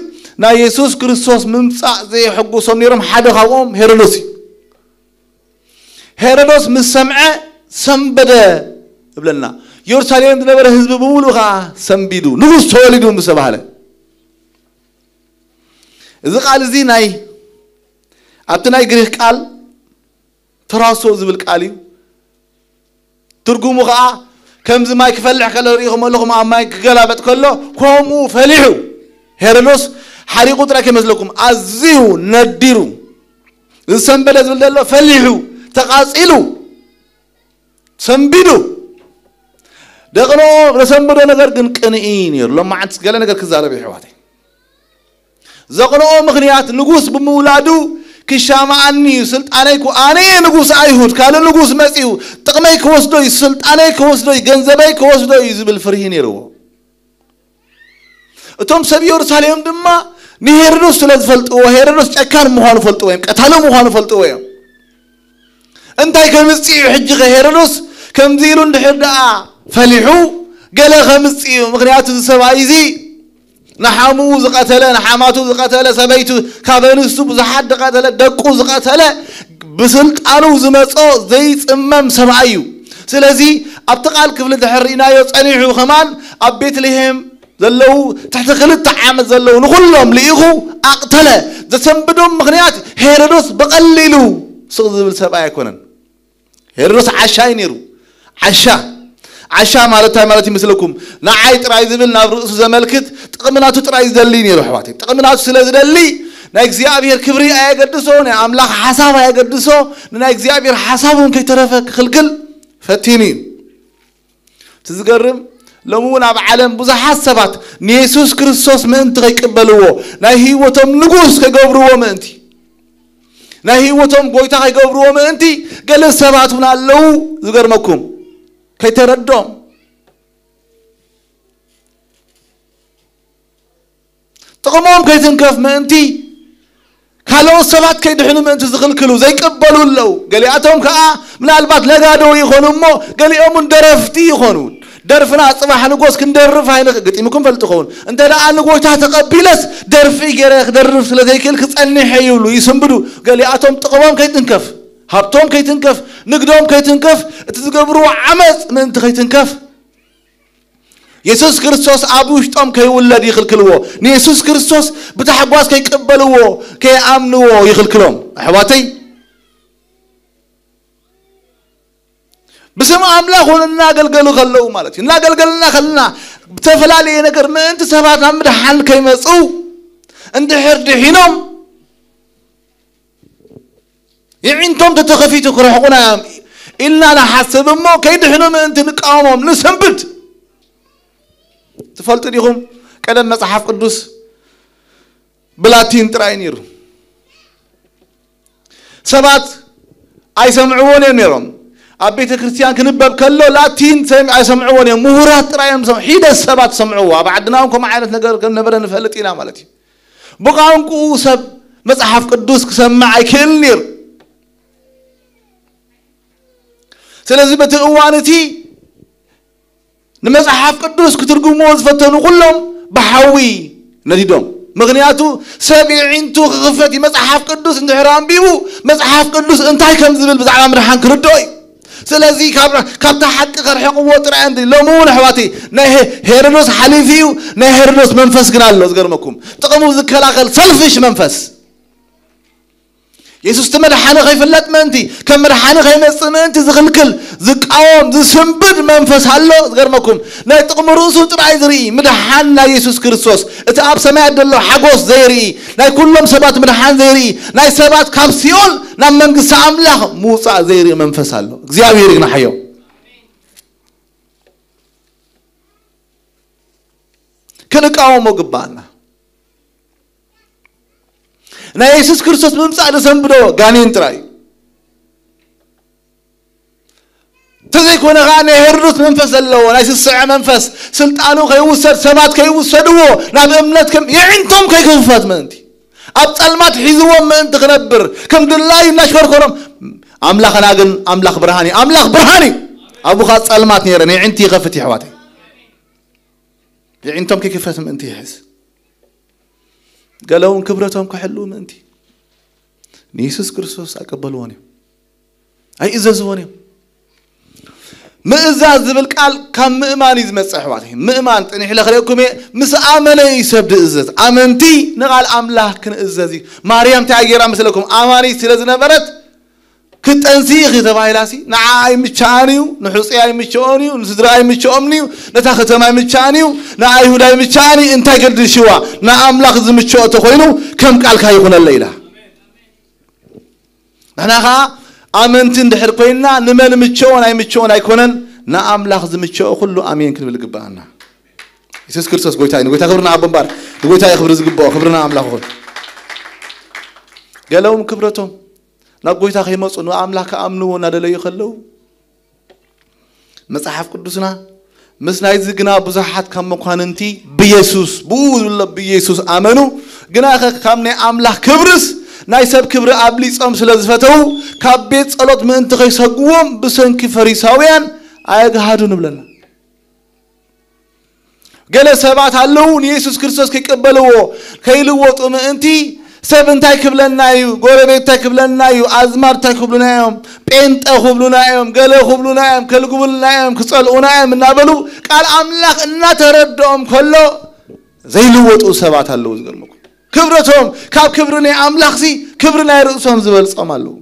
ናይ የሱስ ክርስቶስ ምምጻእ ዘይሕጉሶም ነይሮም። ሓደ ካብኦም ሄሮዶስ እዩ። ሄሮዶስ ምስ ሰምዐ ሰንበደ እብለና። ኢየሩሳሌም ዝነበረ ህዝቢ ብምሉእ ከዓ ሰንቢዱ፣ ንጉስ ተወሊዱ ምስ ተባህለ። እዚ ቃል እዚ ናይ፣ ኣብቲ ናይ ግሪክ ቃል ተራሶ ዝብል ቃል እዩ። ትርጉሙ ከዓ ከምዚ ማይ ክፈልሕ ከሎ ርኢኹም ኣለኹም፣ ኣብ ማይ ክገላበጥ ከሎ ከምኡ ፈሊሑ። ሄሮዶስ ሓሪቑ ጥራይ ከይመስለኩም፣ ኣዝዩ ነዲሩ። ዝሰንበደ ዝብል ዘሎ ፈሊሑ፣ ተቓጺሉ፣ ሰንቢዱ። ደቕንኦ ዘሰንበዶ ነገር ግን ቅንኢ ነይሩ። ሎማዓንትስ ገለ ነገር ክዛረብ እዩ ኣሕዋተይ። ዘቕንኦ ምኽንያት ንጉስ ብምውላዱ ክሻማኣኒ እዩ፣ ስልጣነይ ክው-፣ ኣነ እየ ንጉስ ኣይሁድ፣ ካልእ ንጉስ መጺኡ ጥቕመይ ክወስዶ እዩ፣ ስልጣነይ ክወስዶ እዩ፣ ገንዘበይ ክወስዶ እዩ ዝብል ፍርሂ ነይርዎ። እቶም ሰብ ኢየሩሳሌም ድማ ንሄሮዶስ ስለ ዝፈልጥዎ፣ ሄሮዶስ ጨካን ምዃኑ ፈልጥዎ እዮም፣ ቀታሊ ምዃኑ ፈልጥዎ እዮም። እንታይ ከምጽእ እዩ ሕጂ ኸ ሄሮዶስ ከምዚ ኢሉ እንድሕር ደኣ ፈሊሑ፣ ገለ ከምጽእ እዩ። ምኽንያቱ እዚ ሰብኣይ እዚ ንሓምኡ ዝቐተለ፣ ንሓማቱ ዝቐተለ፣ ሰበይቱ ካብ ኣንስቱ ብዙሓት ዝቐተለ፣ ደቁ ዝቐተለ፣ ብስልጣኑ ዝመጾ ዘይጽመም ሰብኣይ እዩ። ስለዚ ኣብቲ ቃል ክፍሊ ድሕር ርኢናዮ ጸኒሑ ከማን ኣብ ቤትልሔም ዘለዉ ትሕቲ ክልተ ዓመት ዘለዉ ንኹሎም ልኢኹ ኣቕተለ። ዘሰንብዶም ምኽንያት ሄሮዶስ ብቐሊሉ ስቕ ዝብል ሰብኣይ ኣይኮነን። ሄሮዶስ ዓሻ እዩ ነይሩ። ዓሻ፣ ዓሻ ማለት እንታይ ማለት ይመስለኩም? ንዓይ ጥራይ ዝብል ናብ ርእሱ ዘመልክት ጥቕሚ ናቱ ጥራይ ዝደሊ ነይሩ ኣሕዋተይ። ጥቕሚ ናቱ ስለ ዝደሊ ናይ እግዚኣብሔር ክብሪ ኣየገድሶ፣ ናይ ኣምላኽ ሓሳብ ኣየገድሶ፣ ንናይ እግዚኣብሔር ሓሳብ እውን ከይተረፈ ክኽልክል ፈቲኑ እዩ። እቲ ዝገርም ሎሚ እውን ኣብ ዓለም ብዙሓት ሰባት ንየሱስ ክርስቶስ ምእንቲ ከይቅበልዎ፣ ናይ ህይወቶም ንጉስ ከይገብርዎ ምእንቲ፣ ናይ ህይወቶም ጎይታ ከይገብርዎ ምእንቲ ገለ ሰባት እውን ኣለዉ። ዝገርመኩም ከይተረዶም ጥቕሞም ከይትንከፍ ምእንቲ፣ ካልኦት ሰባት ከይድሕኑ ምእንቲ ዝኽልክሉ ዘይቅበሉ ኣለዉ። ገሊኣቶም ከኣ ምናልባት ነጋዶ ይኾኑ እሞ፣ ገሊኦም እውን ደረፍቲ ይኾኑ። ደርፍና ጽባሕ ንጎስ ክንደርፍ ኣይንኽ-፣ ገጢሙኩም ፈልጡ ኸውን። እንተ ደኣ ንጎይታ ተቐቢለስ፣ ደርፊ ገይረ ክደርፍ ስለ ዘይክእል ክጸንሕ እየ ይብሉ፣ ይስንብዱ። ገሊኣቶም ጥቕሞም ከይትንከፍ፣ ሃብቶም ከይትንከፍ፣ ንግዶም ከይትንከፍ፣ እቲ ዝገብርዎ ዓመጽ ምእንቲ ከይትንከፍ፣ የሱስ ክርስቶስ ኣብ ውሽጦም ከይውለድ ይኽልክልዎ። ንየሱስ ክርስቶስ ብታሕጓስ ከይቀበልዎ፣ ከይኣምንዎ ይኽልክሎም። ኣሕዋተይ፣ ብስም ኣምላኽ እውን እናገልገሉ ከለዉ ማለት እዩ። እናገልገልና ከለና ብተፈላለየ ነገር ምእንቲ ሰባት ናብ ምድሓን ከይመጹ እንድሕር ድሒኖም፣ የዒንቶም ተተኸፊቱ ክርሕቑና እዮም ኢልና ንሓስብ እሞ፣ ከይድሕኑ ምእንቲ ንቃወሞም፣ ንሰንብድ። ትፈልጡ ዲኹም? ቀደም መጽሓፍ ቅዱስ ብላቲን ጥራይ ነይሩ። ሰባት ኣይሰምዕዎን እዮም ነይሮም። ኣብ ቤተ ክርስቲያን ክንበብ ከሎ ላቲን ሰም-፣ ኣይሰምዕዎን እዮም። ምሁራት ጥራይ እዮም ዝሰም-፣ ሒደት ሰባት ዝሰምዕዎ። ኣብ ዓድና እውን ከምኡ ዓይነት ነገር ከም ነበረ ንፈልጥ ኢና ማለት እዩ። ብቋንቁኡ ሰብ መጽሓፍ ቅዱስ ክሰምዕ ኣይክእልን ነይሩ። ስለዚ በቲ እዋን እቲ ንመጽሓፍ ቅዱስ ክትርጉምዎ ዝፈተኑ ኩሎም ብሓዊ ነዲዶም። ምኽንያቱ ሰብ የዒንቱ ክኽፈት እዩ። መጽሓፍ ቅዱስ እንድሕር ኣንቢቡ፣ መጽሓፍ ቅዱስ እንታይ ከም ዝብል ብዛዕባ ምድሓን ክርድኦ እዩ። ስለዚ ካብ፣ ካብታ ሓቂ ከርሕቕዎ ጥራይ እዮም። ሎሚ እውን ኣሕዋተይ፣ ናይ ሄ-፣ ሄሮዶስ ሓሊፉ እዩ፣ ናይ ሄሮዶስ መንፈስ ግን ኣሎ። ዝገርመኩም፣ ጥቕሙ ዝከላኸል ሰልፊሽ መንፈስ። የሱስ እቲ መድሓኒ ከይፍለጥ ምእንቲ፣ ከም መድሓኒ ከይመጽእ ምእንቲ ዝኽልክል፣ ዝቃወም፣ ዝስንብድ መንፈስ ኣሎ። ዝገርመኩም፣ ናይ ጥቕሚ ርእሱ ጥራይ ዝርኢ፣ ምድሓን ናይ የሱስ ክርስቶስ፣ እቲ ኣብ ሰማያት ዘሎ ሓጎስ ዘይርኢ፣ ናይ ኩሎም ሰባት ምድሓን ዘይርኢ፣ ናይ ሰባት ካብ ሲኦል ናብ መንግስቲ ኣምላኽ ምውጻእ ዘይርኢ መንፈስ ኣሎ። እግዚኣብሔር ይግናሓዮ። ክንቃወሞ ግባና። ናይ የሱስ ክርስቶስ ምምጻእ ዘሰንብዶ ጋኔን ጥራይ እዩ። እንተዘይኮነ ከዓ ናይ ሄሮድስ መንፈስ ዘለዎ፣ ናይ ስስዐ መንፈስ፣ ስልጣኑ ከይውሰድ፣ ሰባት ከይውሰድዎ፣ ናብ እምነት ከም የዒንቶም ከይክፈት ምእንቲ፣ ኣብ ጸልማት ሒዝዎም ምእንቲ ክነብር፣ ከም ድላዩ እናሽኮርኮሮም፣ ኣምላኽና ግን ኣምላኽ ብርሃን እዩ። ኣምላኽ ብርሃን እዩ። ኣብኡ ከዓ ጸልማት ነይረ፣ ናይ ዕንቲ ይኸፍት እዩ፣ ኣሕዋተይ። የዒንቶም ከይክፈት ምእንቲ ይሕዝ። ገለ እውን ክብረቶም ክሕልው ምእንቲ ንየሱስ ክርስቶስ ኣቀበልዎን እዮም። ኣይእዘዝዎን እዮም። ምእዛዝ ዝብል ቃል ካብ ምእማን እዩ ዝመጽእ፣ ኣሕዋተይ። ምእማን፣ ጽኒሕ ኢለ ክርእየኩም እየ፣ ምስ ኣመነ እዩ ሰብ ዝእዘዝ። ኣመንቲ ንቓል ኣምላኽ ክንእዘዝ እዩ። ማርያም እንታይ እያ ገይራ መስለኩም? ኣማኒት ስለ ዝነበረት፣ "ክትጠንሲ ኢኺ" ተባሂላሲ፣ ንዓ ኣይምችኣን እዩ፣ ንሕጹይ ኣይምችኦን እዩ፣ ንስድራ ኣይምችኦምን እዩ፣ ነታ ከተማ ኣይምችኣን እዩ፣ ንኣይሁድ ኣይምችኣን እዩ። እንታይ ገድሽዋ? ንኣምላኽ ዝምችኦ ተኾይኑ ከም ቃልካ ይኹነለይ ኢላ። ንሕና ኸዓ ኣመንቲ እንድሕር ኮይንና፣ ንመን ምችኦን ኣይምችኦን ኣይኮነን፣ ንኣምላኽ ዝምችኦ ኩሉ ኣሜን ክንብል ይግብኣና። የሱስ ክርስቶስ ጎይታ እዩ። ንጎይታ ክብሪ ንኣቦ እምበር፣ ንጎይታ እዩ ክብሪ ዝግብኦ። ክብሪ ንኣምላኽ ይኹን። ገለዎም ክብረቶም ናብ ጎይታ ከይመጹ፣ ንኣምላኽ ክኣምንዎ እናደለዩ ከለዉ፣ መጽሓፍ ቅዱስና፣ "ምስ ናይዚ ግና ብዙሓት ካብ መኳንንቲ ብየሱስ"፣ ብኡ ዝብሎ ብየሱስ ኣመኑ፣ "ግናኸ ካብ ናይ ኣምላኽ ክብርስ ናይ ሰብ ክብሪ ኣብሊጾም ስለ ዝፈተዉ፣ ካብ ቤት ጸሎት ምእንቲ ከይሰግዎም ብሰንኪ ፈሪሳውያን ኣየግሃዱን" ይብለና። ገለ ሰባት ኣለዉ፣ ንየሱስ ክርስቶስ ከይቀበልዎ፣ ከይልወጡ ምእንቲ፣ "ሰብ እንታይ ክብለና እዩ? ጎረቤት እንታይ ክብለና እዩ? ኣዝማድ እንታይ ክብሉና እዮም? ጴንጠ ክብሉና እዮም፣ ገለ ክብሉና እዮም፣ ከልግቡልና እዮም፣ ክጸልኡና እዮም" እናበሉ፣ ቃል ኣምላኽ እናተረድኦም ከሎ፣ ዘይልወጡ ሰባት ኣለዉ። ዝገርመኩም፣ ክብረቶም ካብ ክብሪ ናይ ኣምላኽሲ፣ ክብሪ ናይ ርእሶም ዝበልጾም ኣለዉ።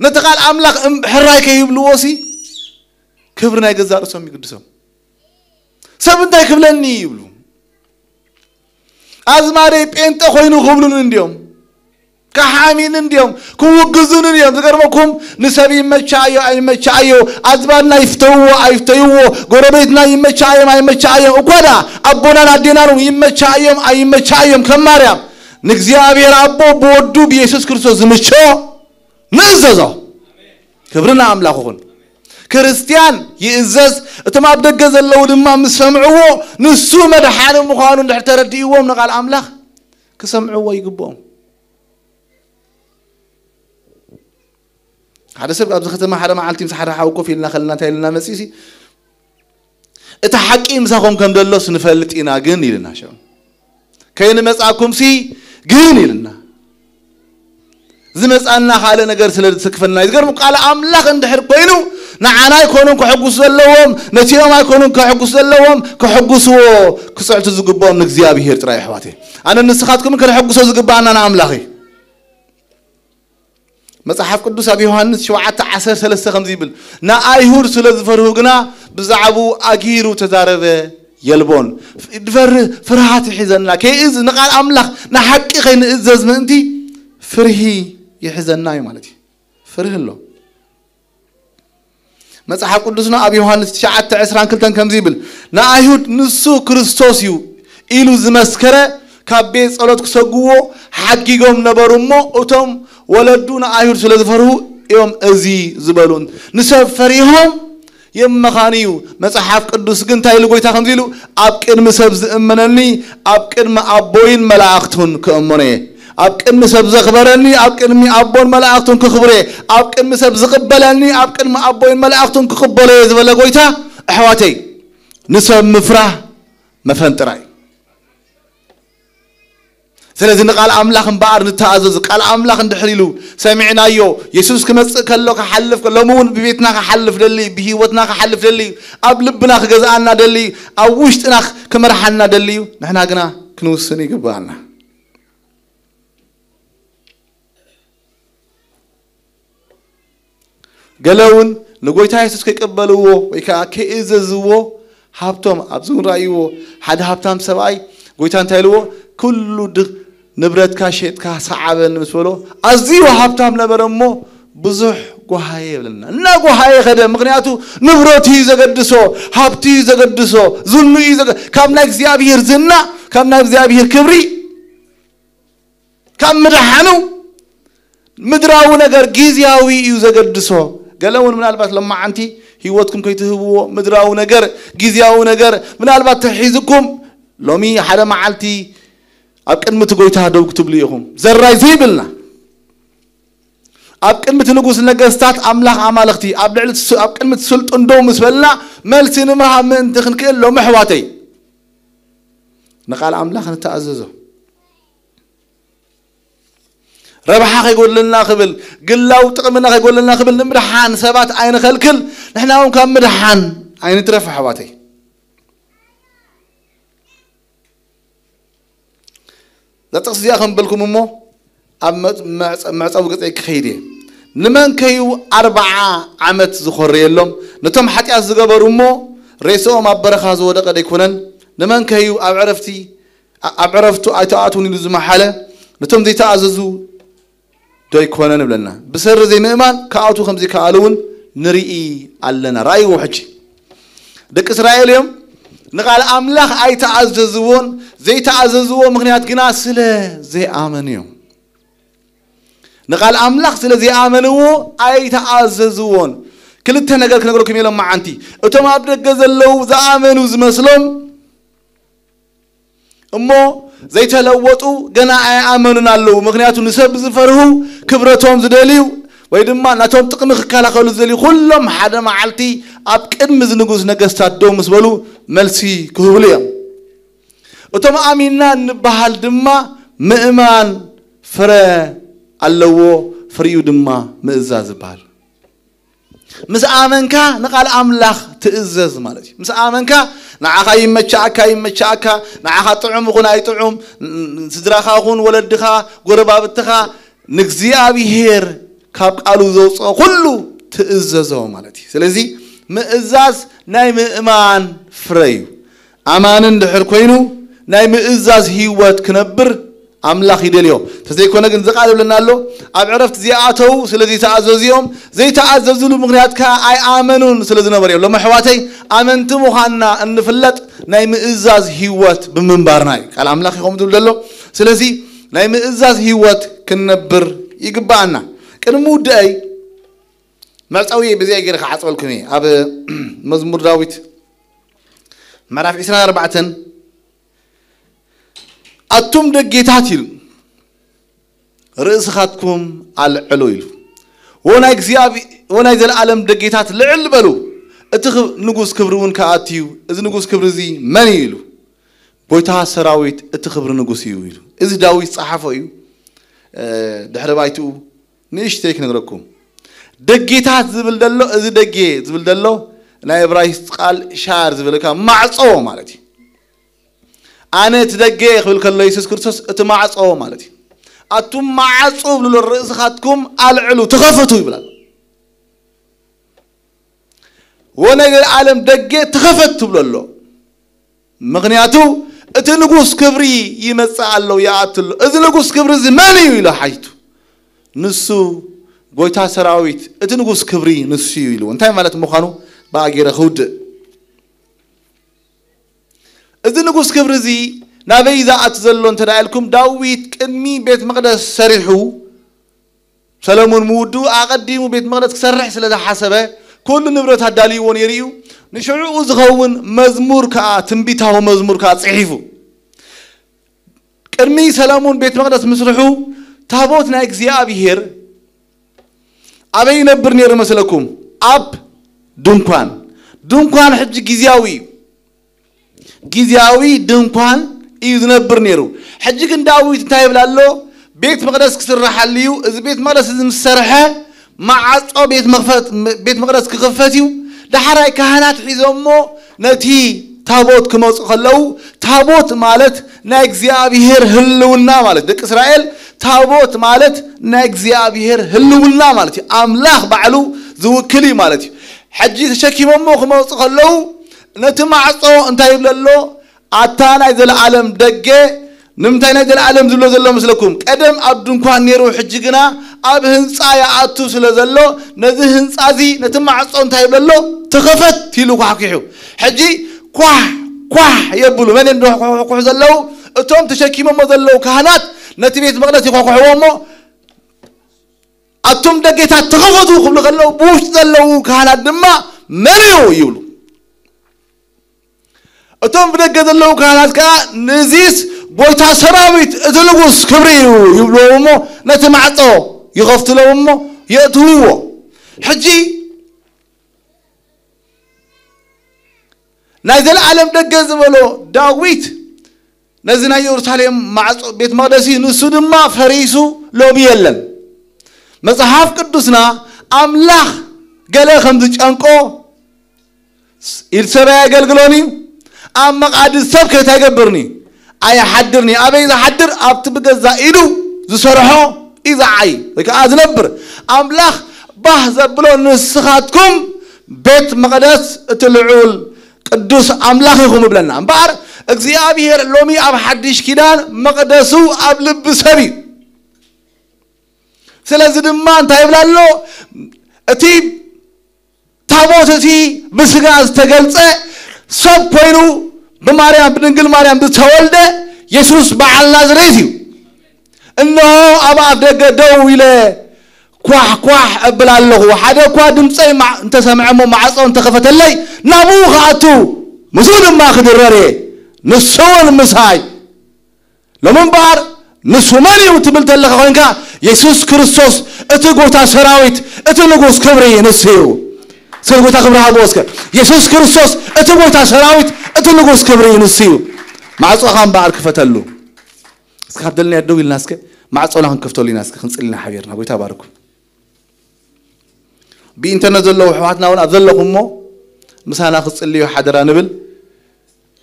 ነቲ ቃል ኣምላኽ እም-፣ ሕራይ ከይብልዎሲ፣ ክብሪ ናይ ገዛእ ርእሶም ይግድሶም። "ሰብ እንታይ ክብለኒ?" ይብሉ። ኣዝማደይ ጴንጠ ኮይኑ ክብሉን እንድዮም፣ ክሓሚን እንድዮም፣ ክውግዙን እንድዮም። ዝገርመኩም፣ ንሰብ ይመቻዮ ኣይመቻዮ፣ ኣዝማድና ይፍተውዎ ኣይፍተይዎ፣ ጎረቤትና ይመቻዮም ኣይመቻዮም፣ እኳ ደኣ ኣቦናን ኣዴናን ይመቻዮም ኣይመቻዮም፣ ከም ማርያም፣ ንእግዚኣብሔር ኣቦ ብወዱ ብየሱስ ክርስቶስ ዝምችኦ ንእዘዞ። ክብሪ ንኣምላኽ ይኹን። ክርስትያን ይእዘዝ፣ እቶም ኣብ ደገ ዘለዉ ድማ ምስ ሰምዕዎ፣ ንሱ መድሓኒ ምዃኑ እንድሕር ተረዲእዎም፣ ንቓል ኣምላኽ ክሰምዕዎ ይግብኦም። ሓደ ሰብ ኣብዚ ከተማ ሓደ መዓልቲ ምስ ሓደ ሓው ኮፍ ኢልና ከለና እንታይ ኢልና መጺእሲ፣ "እቲ ሓቂ ምሳኹም ከም ዘሎስ ንፈልጥ ኢና ግን" ኢልና፣ ሸው "ከይንመጻእኩምሲ ግን" ኢልና፣ ዝመጻና ካልእ ነገር ስለ ዝስክፈልና እዩ። ዝገርም፣ ቃል ኣምላኽ እንድሕር ኮይኑ፣ ንዓና ኣይኮኑን ከሐጉሱ ዘለዎም፣ ነቲኦም ኣይኮኑን ከሐጉሱ ዘለዎም፣ ከሐጉስዎ ክጽዕቱ ዝግብኦም ንእግዚኣብሔር ጥራይ፣ ኣሕዋተይ። ኣነ ንስኻትኩም ከነሐጉሶ ዝግብኣና ንኣምላኽ እዩ። መጽሓፍ ቅዱስ ኣብ ዮሃንስ ሸውዓተ ዓሰርተ ሰለስተ ከምዚ ይብል፣ "ንኣይሁድ ስለ ዝፈርሁ ግና ብዛዕባኡ ኣጊሩ ተዛረበ የልቦን።" ድፈርህ፣ ፍርሃት ይሕዘና። ከይእዝ-፣ ንቓል ኣምላኽ ንሓቂ ከይንእዘዝ ምእንቲ ፍርሂ ይሕዘና እዩ ማለት እዩ። ፍርሂ ኣሎ። መጽሓፍ ቅዱስና ኣብ ዮሃንስ ትሽዓተ ዕስራን ክልተን ከምዚ ይብል፣ "ንኣይሁድ ንሱ ክርስቶስ እዩ ኢሉ ዝመስከረ ካብ ቤት ጸሎት ክሰግዎ ሓጊጎም ነበሩ እሞ፣ እቶም ወለዱ ንኣይሁድ ስለ ዝፈርሁ እዮም እዚ ዝበሉን ንሰብ ፈሪሆም የመኻንዩ። መጽሓፍ ቅዱስ ግን እንታይ ኢሉ ጎይታ ከምዚ ኢሉ፣ ኣብ ቅድሚ ሰብ ዝእመነኒ ኣብ ቅድሚ ኣቦይን መላእኽቱን ክእመኖ እየ። ኣብ ቅድሚ ሰብ ዘኽበረኒ ኣብ ቅድሚ ኣቦን መላእኽቱን ክኽብሮ እየ። ኣብ ቅድሚ ሰብ ዝቕበለኒ ኣብ ቅድሚ ኣቦይን መላእኽቱን ክቕበሎ እየ" ዝበለ ጎይታ፣ ኣሕዋተይ፣ ንሰብ ምፍራህ መፈንጥራ እዩ። ስለዚ ንቓል ኣምላኽ እምበኣር ንተኣዘዝ። ቃል ኣምላኽ እንድሕር ኢሉ ሰሚዕናዮ፣ የሱስ ክመጽእ ከሎ ክሓልፍ፣ ሎሚ እውን ብቤትና ክሓልፍ ደሊ፣ ብህይወትና ክሓልፍ ደሊ፣ ኣብ ልብና ክገዝኣና ደሊ፣ ኣብ ውሽጥና ክመርሓና ደሊ እዩ። ንሕና ግና ክንውስን ይግብኣና። ገለ እውን ንጎይታ የሱስ ከይቀበልዎ ወይ ከዓ ከይእዘዝዎ ሃብቶም ኣብዚ እውን ረኣይዎ። ሓደ ሃብታም ሰብኣይ ጎይታ እንታይ ኢልዎ? "ኩሉ ድ-፣ ንብረትካ ሸጥካ ሰዓበኒ" ምስ በሎ፣ ኣዝዩ ሃብታም ነበረ እሞ ብዙሕ ጎሃየ ይብለና። እና ጎሃየ ከደ፣ ምኽንያቱ ንብረቱ እዩ ዘገድሶ፣ ሃብቲ እዩ ዘገድሶ፣ ዝኑ እዩ ዘገ-፣ ካብ ናይ እግዚኣብሔር ዝና፣ ካብ ናይ እግዚኣብሔር ክብሪ፣ ካብ ምድሓኑ ምድራዊ ነገር ግዝያዊ እዩ ዘገድሶ። ገለ እውን ምናልባት ለማዓንቲ ህይወትኩም ከይትህብዎ ምድራዊ ነገር፣ ግዝያዊ ነገር ምናልባት ተሒዝኩም ሎሚ ሓደ መዓልቲ ኣብ ቅድሚ እቲ ጎይታ ደው ክትብሉ ኢኹም። ዘራይ ዘይብልና ኣብ ቅድሚ እቲ ንጉስ ነገስታት ኣምላኽ ኣማልኽቲ ኣብ ልዕሊ እቲ ስ-፣ ኣብ ቅድሚ እቲ ስልጡን ደው ምስ በልና መልሲ ንምሃብ ምእንቲ ክንክእል ሎሚ ኣሕዋተይ ንቃል ኣምላኽ ንተኣዘዞ። ረብሓ ከይጎድለና ክብል፣ ግላዊ ጥቕምና ከይጎድለና ክብል ንምድሓን ሰባት ኣይንኸልክል፣ ንሕና እውን ካብ ምድሓን ኣይንትረፍ ኣሕዋተይ። እዛ ጥቕሲ እዚኣ ከም በልኩም እሞ ኣብ መ-፣ መዕጸ-፣ መዕጸዊ ገጸይ ክኸይድ እየ። ንመንከዩ ኣርብዓ ዓመት ዝኾረየሎም፣ ነቶም ሓጢኣት ዝገበሩ እሞ ሬስኦም ኣብ በረኻ ዝወደቐ ደይኮነን? ንመንከዩ ኣብ ዕረፍቲ፣ ኣብ ዕረፍቱ ኣይትኣትዉን ኢሉ ዝመሓለ፣ ነቶም ዘይተኣዘዙ ዶ ኣይኮነን እብለና? ብሰሪ ዘይምእማን ክኣትዉ ከም ዘይከኣሉ እውን ንርኢ ኣለና። ረኣይዎ ሕጂ። ደቂ እስራኤል እዮም። ንቓል ኣምላኽ ኣይተኣዘዝዎን፣ ዘይተኣዘዝዎ ምኽንያት ግና ስለ ዘይኣመኑ እዮም። ንቓል ኣምላኽ ስለ ዘይኣመንዎ ኣይተኣዘዝዎን። ክልተ ነገር ክነግረኩም ኢሎም መዓንቲ። እቶም ኣብ ደገ ዘለዉ ዝኣመኑ ዝመስሎም እሞ ዘይተለወጡ ገና ኣይኣመኑን ኣለዉ። ምኽንያቱ ንሰብ ዝፈርሁ፣ ክብረቶም ዝደልዩ፣ ወይ ድማ ናቶም ጥቕሚ ክከላኸሉ ዝደልዩ ኩሎም ሓደ መዓልቲ ኣብ ቅድሚ እዚ ንጉስ ነገስታት ደው ምስ በሉ መልሲ ክህብሉ እዮም። እቶም ኣሚንና እንበሃል ድማ ምእማን ፍረ ኣለዎ፣ ፍሪኡ ድማ ምእዛዝ ይበሃል። ምስ ኣመንካ ንቓል ኣምላኽ ትእዘዝ ማለት እዩ። ምስ ኣመንካ ንዓኻ ይመቻኣካ ይመቻኣካ፣ ንዓኻ ጥዑም ይኹን ኣይጥዑም፣ ን-፣ ን-፣ ስድራኻ ይኹን ወለድኻ፣ ጎረባብትኻ፣ ንእግዚኣብሔር ካብ ቃሉ ዘውፅኦ ኩሉ ትእዘዞ ማለት እዩ። ስለዚ ምእዛዝ ናይ ምእማን ፍረ እዩ። ኣማኒ እንድሕር ኮይኑ ናይ ምእዛዝ ህይወት ክነብር ኣምላኽ ይደልዮ። ተዘይኮነ ግን ዝቃል ይብለና ኣሎ፣ ኣብ ዕረፍቲ ዝኣተዉ ስለ ዘይተኣዘዙ እዮም። ዘይተኣዘዙሉ ምኽንያት ከኣ ኣይኣመኑን ስለ ዝነበሩ እዮም። ሎም ኣሕዋተይ ኣመንቲ ምዃንና እንፍለጥ ናይ ምእዛዝ ህይወት ብምንባርና እዩ። ቃል ኣምላኽ እዩ ከምኡ ዝብል ዘሎ። ስለዚ ናይ ምእዛዝ ህይወት ክንነብር ይግባኣና። ቅድሚ ውድአይ መዕጸዊ ብዚኣ ገይረ ክዓጽወልኩም እየ። ኣብ መዝሙር ዳዊት ምዕራፍ ዕስራን ኣርባዕተን ኣቱም ደጌታት ኢሉ ርእስኻትኩም ኣልዕሉ ኢሉ። ወ ናይ እግዚኣብ-፣ ወ ናይ ዘለኣለም ደጌታት ልዕል በሉ፣ እቲ ክብ-፣ ንጉስ ክብሪ እውን ክኣቱ እዩ። እዚ ንጉስ ክብሪ እዚ መን እዩ ኢሉ። ጎይታ ሰራዊት እቲ ክብሪ ንጉስ እዩ ኢሉ። እዚ ዳዊት ጸሓፎ እዩ። እ፣ ድሕሪ ባይትኡ ንእሽተይ ክነግረኩም። ደጌታት ዝብል ደሎ፣ እዚ ደጌ ዝብል ደሎ ናይ እብራይስጥ ቃል ሻር ዝብል ከኣ ማዕጾ ማለት እዩ። ኣነ እቲ ደጌ ክብል ከሎ የሱስ ክርስቶስ እቲ ማዕጾ ማለት እዩ። ኣቱም ማዕጾ ብልሎ ርእስኻትኩም ኣልዕሉ፣ ተኸፈቱ ይብላል። ወ ናይ ዘለኣለም ደጌ ተኸፈት ትብሎ ኣሎ። ምኽንያቱ እቲ ንጉስ ክብሪ ይመጽእ ኣሎ፣ ይኣቱ ኣሎ። እዚ ንጉስ ክብሪ እዚ መን እዩ ኢሉ ሓቲቱ። ንሱ ጎይታ ሰራዊት፣ እቲ ንጉስ ክብሪ ንሱ እዩ ኢሉ። እንታይ ማለት ምዃኑ ብኣ ገይረ ክውድእ። እዚ ንጉስ ክብሪ እዚ ናበይ ዝኣቱ ዘሎ እንተ ደኣ ኢልኩም፣ ዳዊት ቅድሚ ቤት መቕደስ ሰሪሑ ሰለሙን ምውድኡ ኣቐዲሙ ቤት መቕደስ ክሰርሕ ስለ ዝሓሰበ፣ ኩሉ ንብረት ኣዳልይዎ ነይሩ እዩ። ንሽዕኡ ዝኸውን መዝሙር ከኣ፣ ትንቢታዊ መዝሙር ከኣ ጽሒፉ። ቅድሚ ሰለሙን ቤት መቕደስ ምስርሑ፣ ታቦት ናይ እግዚኣብሄር ኣበይ ይነብር ነይሩ መስለኩም? ኣብ ድንኳን። ድንኳን ሕጂ ግዝያዊ እዩ። ግዝያዊ ድንኳን እዩ ዝነብር ነይሩ። ሕጂ ግን ዳዊት እንታይ ይብል ኣሎ? ቤት መቕደስ ክስርሓሉ እዩ። እዚ ቤት መቕደስ እዚ ምስ ሰርሐ፣ መዓጾ ቤት መኽፈት፣ ቤት መቕደስ ክኽፈት እዩ። ዳሕራይ ካህናት ሒዞሞ ነቲ ታቦት ክመጹ ከለዉ፣ ታቦት ማለት ናይ እግዚኣብሄር ህልውና ማለት፣ ደቂ እስራኤል፣ ታቦት ማለት ናይ እግዚኣብሄር ህልውና ማለት እዩ። ኣምላኽ ባዕሉ ዝውክል እዩ ማለት እዩ። ሕጂ ተሸኪሞሞ ክመጹ ከለዉ፣ ነቲ ማዕጾ እንታይ ይብሎ ኣሎ? ኣታ ናይ ዘለኣለም ደገ፣ ንምንታይ ናይ ዘለኣለም ዝብሎ ዘሎ መስለኩም? ቀደም ኣብ ድንኳን ነይሩ፣ ሕጂ ግና ኣብ ህንፃ ይኣቱ ስለ ዘሎ፣ ነዚ ህንፃ እዚ፣ ነቲ ማዕፆ እንታይ ይብሎ ኣሎ? ተኸፈት ኢሉ ኳሕኪሑ። ሕጂ ኳሕ ኳሕ የብሉ። መን እዮም ኳሕኩሑ ዘለዉ? እቶም ተሸኪሞሞ ዘለዉ ካህናት ነቲ ቤት መቕደስ ይኳኩሕዎ እሞ፣ ኣቶም ደጌታት ተኸፈቱ ክብሉ ከለዉ፣ ብውሽጢ ዘለዉ ካህናት ድማ መን እዩ ይብሉ። እቶም ብደገ ዘለዉ ካህናት ከኣ፣ ንዚስ ጎይታ ሰራዊት እቲ ንጉስ ክብሪ እዩ ይብልዎም እሞ፣ ነቲ ማዕጾ ይኸፍትሎም እሞ የእትውዎ። ሕጂ ናይ ዘለኣለም ደገ ዝበሎ ዳዊት ነዚ ናይ ኢየሩሳሌም ማዕጾ ቤት መቕደሲ ንሱ ድማ ፈሪሱ ሎሚ የለን። መጽሓፍ ቅዱስና ኣምላኽ ገለ ከም ዝጨንቆ ኢድ ሰብ ኣየገልግሎን እዩ። ኣብ መቓድስ ሰብ ከይታ ይገብርኒ ኣይሓድርኒ። ኣበይ ዝሓድር? ኣብቲ ብገዛ ኢዱ ዝሰርሖ እዩ ዝዓይ ወይ ከዓ ዝነብር። ኣምላኽ ባህ ዘብሎ ንስኻትኩም ቤት መቕደስ እቲ ልዑል ቅዱስ ኣምላኽ ኢኹም እብለና። እምበኣር እግዚኣብሔር ሎሚ ኣብ ሓድሽ ኪዳን መቕደሱ ኣብ ልቢ ሰብ እዩ። ስለዚ ድማ እንታይ ይብል ኣሎ? እቲ ታቦት እቲ ብስጋ ዝተገልጸ ሰብ ኮይኑ ብማርያም ብድንግል ማርያም ዝተወልደ የሱስ በዓል ናዝሬት እዩ። እነሆ ኣብ ኣፍ ደገ ደው ኢለ ኳሕ ኳሕ እብል ኣለኹ። ሓደ እኳ ድምፀይ ማ-፣ እንተሰምዐ እሞ ማዕጾ እንተኸፈተለይ ናብኡ ክኣቱ ምስኡ ድማ ክድረር እየ። ንሱ እውን ምሳይ። ሎሚ እምበኣር ንሱ መን እዩ ትብል ተለኻ ኮይንካ የሱስ ክርስቶስ እቲ ጎይታ ሰራዊት እቲ ንጉስ ክብሪ ንሱ እዩ። ስለ ጎይታ ክብሪ ሃብዎ እስከ። የሱስ ክርስቶስ እቲ ጎይታ ሰራዊት እቲ ንጉስ ክብሪ ንሱ እዩ። ማዕጾኻ እምበኣር ክፈተሉ። እስከ ካብ ደለና ደው ኢልና እስከ ማዕጾና ክንከፍተሉ ኢና። እስከ ክንጽሊ ኢና ሓቢርና። ጎይታ ባርኩም። ብኢንተርነት ዘለዉ ኣሕዋትና እውን ኣብ ዘለኹም እሞ ምሳና ክትጽልዩ ሓደራ ንብል።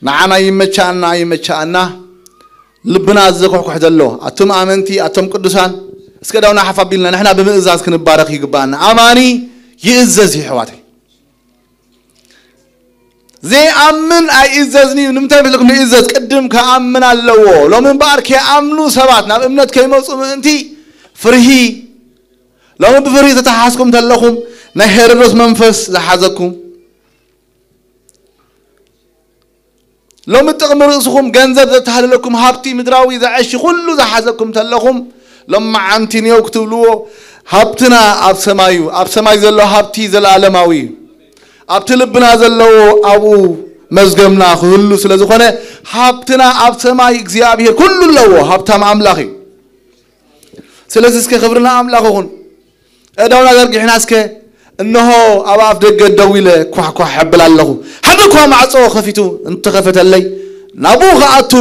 ንዓና ይመቻኣና ኣይመቻኣና ልብና ዘኮሕኮሕ ዘሎ ኣቱም ኣመንቲ ኣቶም ቅዱሳን እስከ ዳውና ሓፍ ኣቢልና ንሕና ብምእዛዝ ክንባረኽ ይግባኣና። ኣማኒ ይእዘዝ እዩ ኣሕዋተይ። ዘይኣምን ኣይእዘዝን እዩ። ንምንታይ መስለኩም ዘይእዘዝ? ቅድም ክኣምን ኣለዎ። ሎሚ እምበኣር ከይኣምኑ ሰባት ናብ እምነት ከይመፁ ምእንቲ ፍርሂ። ሎሚ ብፍርሂ ተተሓዝኩም ተለኹም ናይ ሄሮዶስ መንፈስ ዝሓዘኩም። ሎሚ ጥቕሚ ርእስኹም ገንዘብ ዘተሃለለኩም ሃብቲ ምድራዊ ዘዐሺ ኩሉ ዝሓዘኩም ተለኹም ሎመዓንቲ ንየው ክትብልዎ ሃብትና ኣብ ሰማይ እዩ። ኣብ ሰማይ ዘሎ ሃብቲ ዘለኣለማዊ እዩ። ኣብቲ ልብና ዘለዎ ኣብኡ መዝገብና ክህሉ ስለ ዝኾነ ሃብትና ኣብ ሰማይ እግዚኣብሔር ኩሉ ኣለዎ። ሃብታም ኣምላኽ እዩ። ስለዚ እስከ ክብርና ኣምላኽ ይኹን። እዳውና ዘርጊሕና እስከ እንሆ ኣብ ኣፍ ደገ ደው ኢለ ኳሕኳሕ እብል ኣለኹ። ሓደ እኳ ማዕጾ ከፊቱ እንተኸፈተለይ ናብኡ ክኣቱ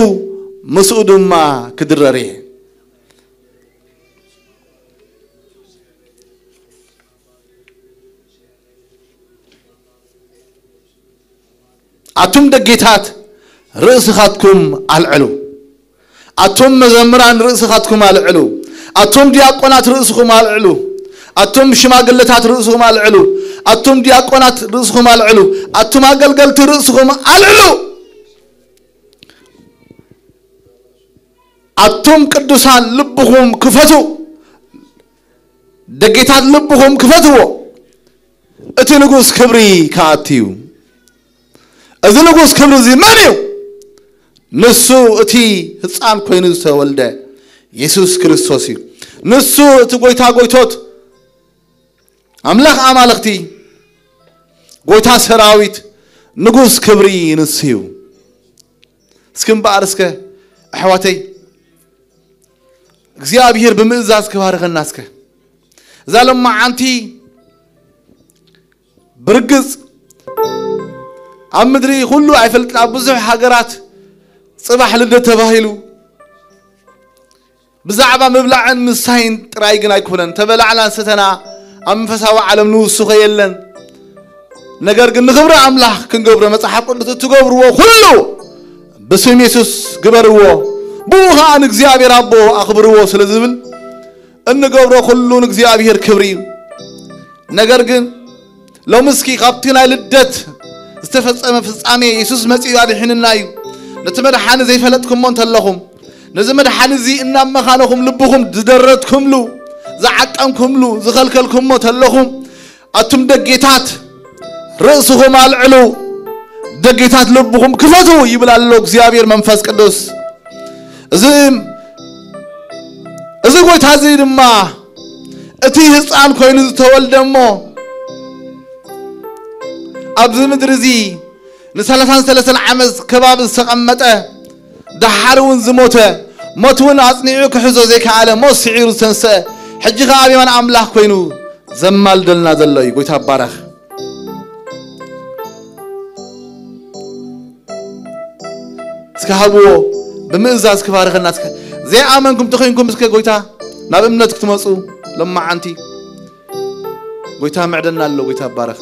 ምስኡ ድማ ክድረር እየ። ኣቱም ደጌታት ርእስኻትኩም ኣልዕሉ። ኣቱም መዘምራን ርእስኻትኩም ኣልዕሉ። ኣቱም ዲያቆናት ርእስኹም ኣልዕሉ። ኣቱም ሽማግለታት ርእስኹም ኣልዕሉ። ኣቱም ዲያቆናት ርእስኹም ኣልዕሉ። ኣቱም ኣገልገልቲ ርእስኹም ኣልዕሉ። ኣቱም ቅዱሳን ልብኹም ክፈቱ። ደጌታት ልብኹም ክፈትዎ። እቲ ንጉስ ክብሪ ክኣቱ እዩ። እዚ ንጉስ ክብሪ እዚ መን እዩ? ንሱ እቲ ህፃን ኮይኑ ዝተወልደ የሱስ ክርስቶስ እዩ። ንሱ እቲ ጎይታ ጎይቶት፣ ኣምላኽ ኣማልኽቲ፣ ጎይታ ሰራዊት፣ ንጉስ ክብሪ ንሱ እዩ። እስኪ እምበኣር እስከ ኣሕዋተይ እግዚኣብሔር ብምእዛዝ ክባርኸና እስከ። እዛ ሎማዓንቲ ብርግጽ ኣብ ምድሪ ኩሉ ኣይፈልጥን፣ ኣብ ብዙሕ ሃገራት ጽባሕ ልደት ተባሂሉ ብዛዕባ ምብላዕን ምሳይን ጥራይ ግን ኣይኮነን። ተበላዕና ሰተና ኣብ መንፈሳዊ ዓለም ንውስኾ የለን። ነገር ግን ንኽብሪ ኣምላኽ ክንገብሮ መጽሓፍ ቅዱስ እትገብርዎ ኩሉ ብስም የሱስ ግበርዎ፣ ብኡ ኸኣ ንእግዚኣብሔር ኣቦ ኣኽብርዎ ስለ ዝብል እንገብሮ ኩሉ ንእግዚኣብሔር ክብሪ እዩ። ነገር ግን ሎሚ እስኪ ካብቲ ናይ ልደት ዝተፈጸመ ፍጻሜ የሱስ መጺኡ ኣድሒንና እዩ። ነቲ መድሓኒ ዘይፈለጥኩሞ እንተለኹም፣ ነዚ መድሓኒ እዚ እናብ መኻነኹም ልብኹም ዝደረትኩምሉ፣ ዝዓቀንኩምሉ፣ ዝኸልከልኩሞ ተለኹም፣ ኣቱም ደጌታት ርእስኹም ኣልዕሉ፣ ደጌታት ልብኹም ክፈቱ ይብል ኣሎ እግዚኣብሔር መንፈስ ቅዱስ። እዚ እዚ ጎይታ እዚ ድማ እቲ ህፃን ኮይኑ ዝተወልደ እሞ ኣብዚ ምድሪ እዚ ንሰላሳን ሰለስተን ዓመት ከባቢ ዝተቐመጠ፣ ደሓር እውን ዝሞተ፣ ሞት እውን ኣጽኒዑ ክሕዞ ዘይከኣለ፣ ሞት ስዒሩ ዝተንስአ፣ ሕጂ ኸዓ ኣብ የማን ኣምላኽ ኮይኑ ዘማልደልና ዘሎ እዩ። ጎይታ ይባረኽ። እስከ ሃብዎ፣ ብምእዛዝ ክባርኸና። እስከ ዘይኣመንኩም ተኾይንኩም እስከ ጎይታ ናብ እምነት ክትመጹ፣ ለማዓንቲ ጎይታ ምዕደና ኣሎ። ጎይታ ይባረኽ።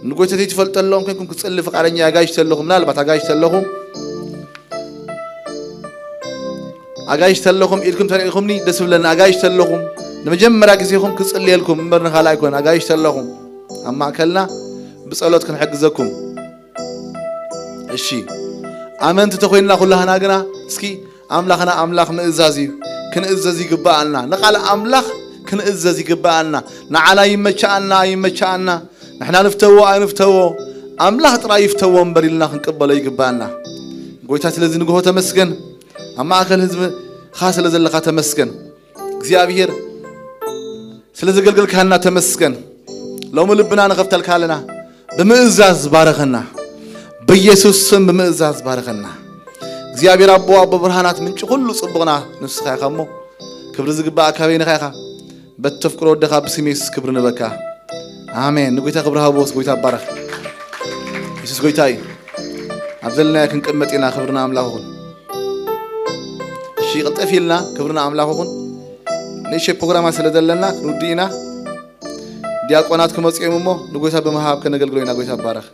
ንጎይታ ዘይትፈልጡ ኣለኹም ኮይንኩም ክጽሊ ፍቃደኛ፣ ኣጋይሽ ተለኹም፣ ምናልባት ኣጋይሽ ተለኹም፣ ኣጋይሽ ተለኹም ኢድኩም ተልኢኹምኒ ደስ ብለኒ። ኣጋይሽ ተለኹም ንመጀመርያ ግዜኹም ክጽልየልኩም እምበር ንኻልእ ኣይኮን። ኣጋይሽ ተለኹም ኣብ ማእከልና ብጸሎት ክንሕግዘኩም። እሺ፣ ኣመንቲ ተኾይንና ኩላህና ግና እስኪ ኣምላኽና ኣምላኽ ምእዛዝ እዩ። ክንእዘዝ ይግብኣና። ንቓል ኣምላኽ ክንእዘዝ ይግብኣና። ንዓና ይመችኣና ኣይመችኣና፣ ንሕና ንፍተዎ ኣይንፍተዎ፣ ኣምላኽ ጥራይ ይፍተዎ እምበር ኢልና ክንቅበሎ ይግብኣና። ጎይታ ስለዚ ንግሆ ተመስገን። ኣብ ማእከል ህዝብኻ ስለ ዘለኻ ተመስገን። እግዚኣብሔር ስለ ዘገልገልካና ተመስገን። ሎሚ ልብና ንኸፍተልካ ኣለና። ብምእዛዝ ባረኸና። ብኢየሱስ ስም ብምእዛዝ ባረኸና። እግዚኣብሔር ኣቦ፣ ኣቦ ብርሃናት፣ ምንጪ ኩሉ ጽቡቕና ንስኻ ኢኻ እሞ፣ ክብሪ ዝግባእ ኣካበይንኻ ኢኻ። በቲ ተፍቅሮ ወደኻ ብስም የሱስ ክብሪ ንበካ። ኣሜን። ንጎይታ ክብሪ ሃቦስ፣ ጎይታ ይባረኽ። የሱስ ጎይታ እዩ። ኣብ ዘለናዮ ክንቅመጥ ኢና። ክብርና ኣምላኽ ይኹን። እሺ፣ ቅልጥፍ ኢልና። ክብርና ኣምላኽ ይኹን። ንእሽተይ ፕሮግራማት ስለ ዘለና ክንውድእ ኢና። ዲያቆናት ክመጹ እዮም እሞ ንጎይታ ብምሃብ ከነገልግሎ ኢና። ጎይታ ይባረኽ።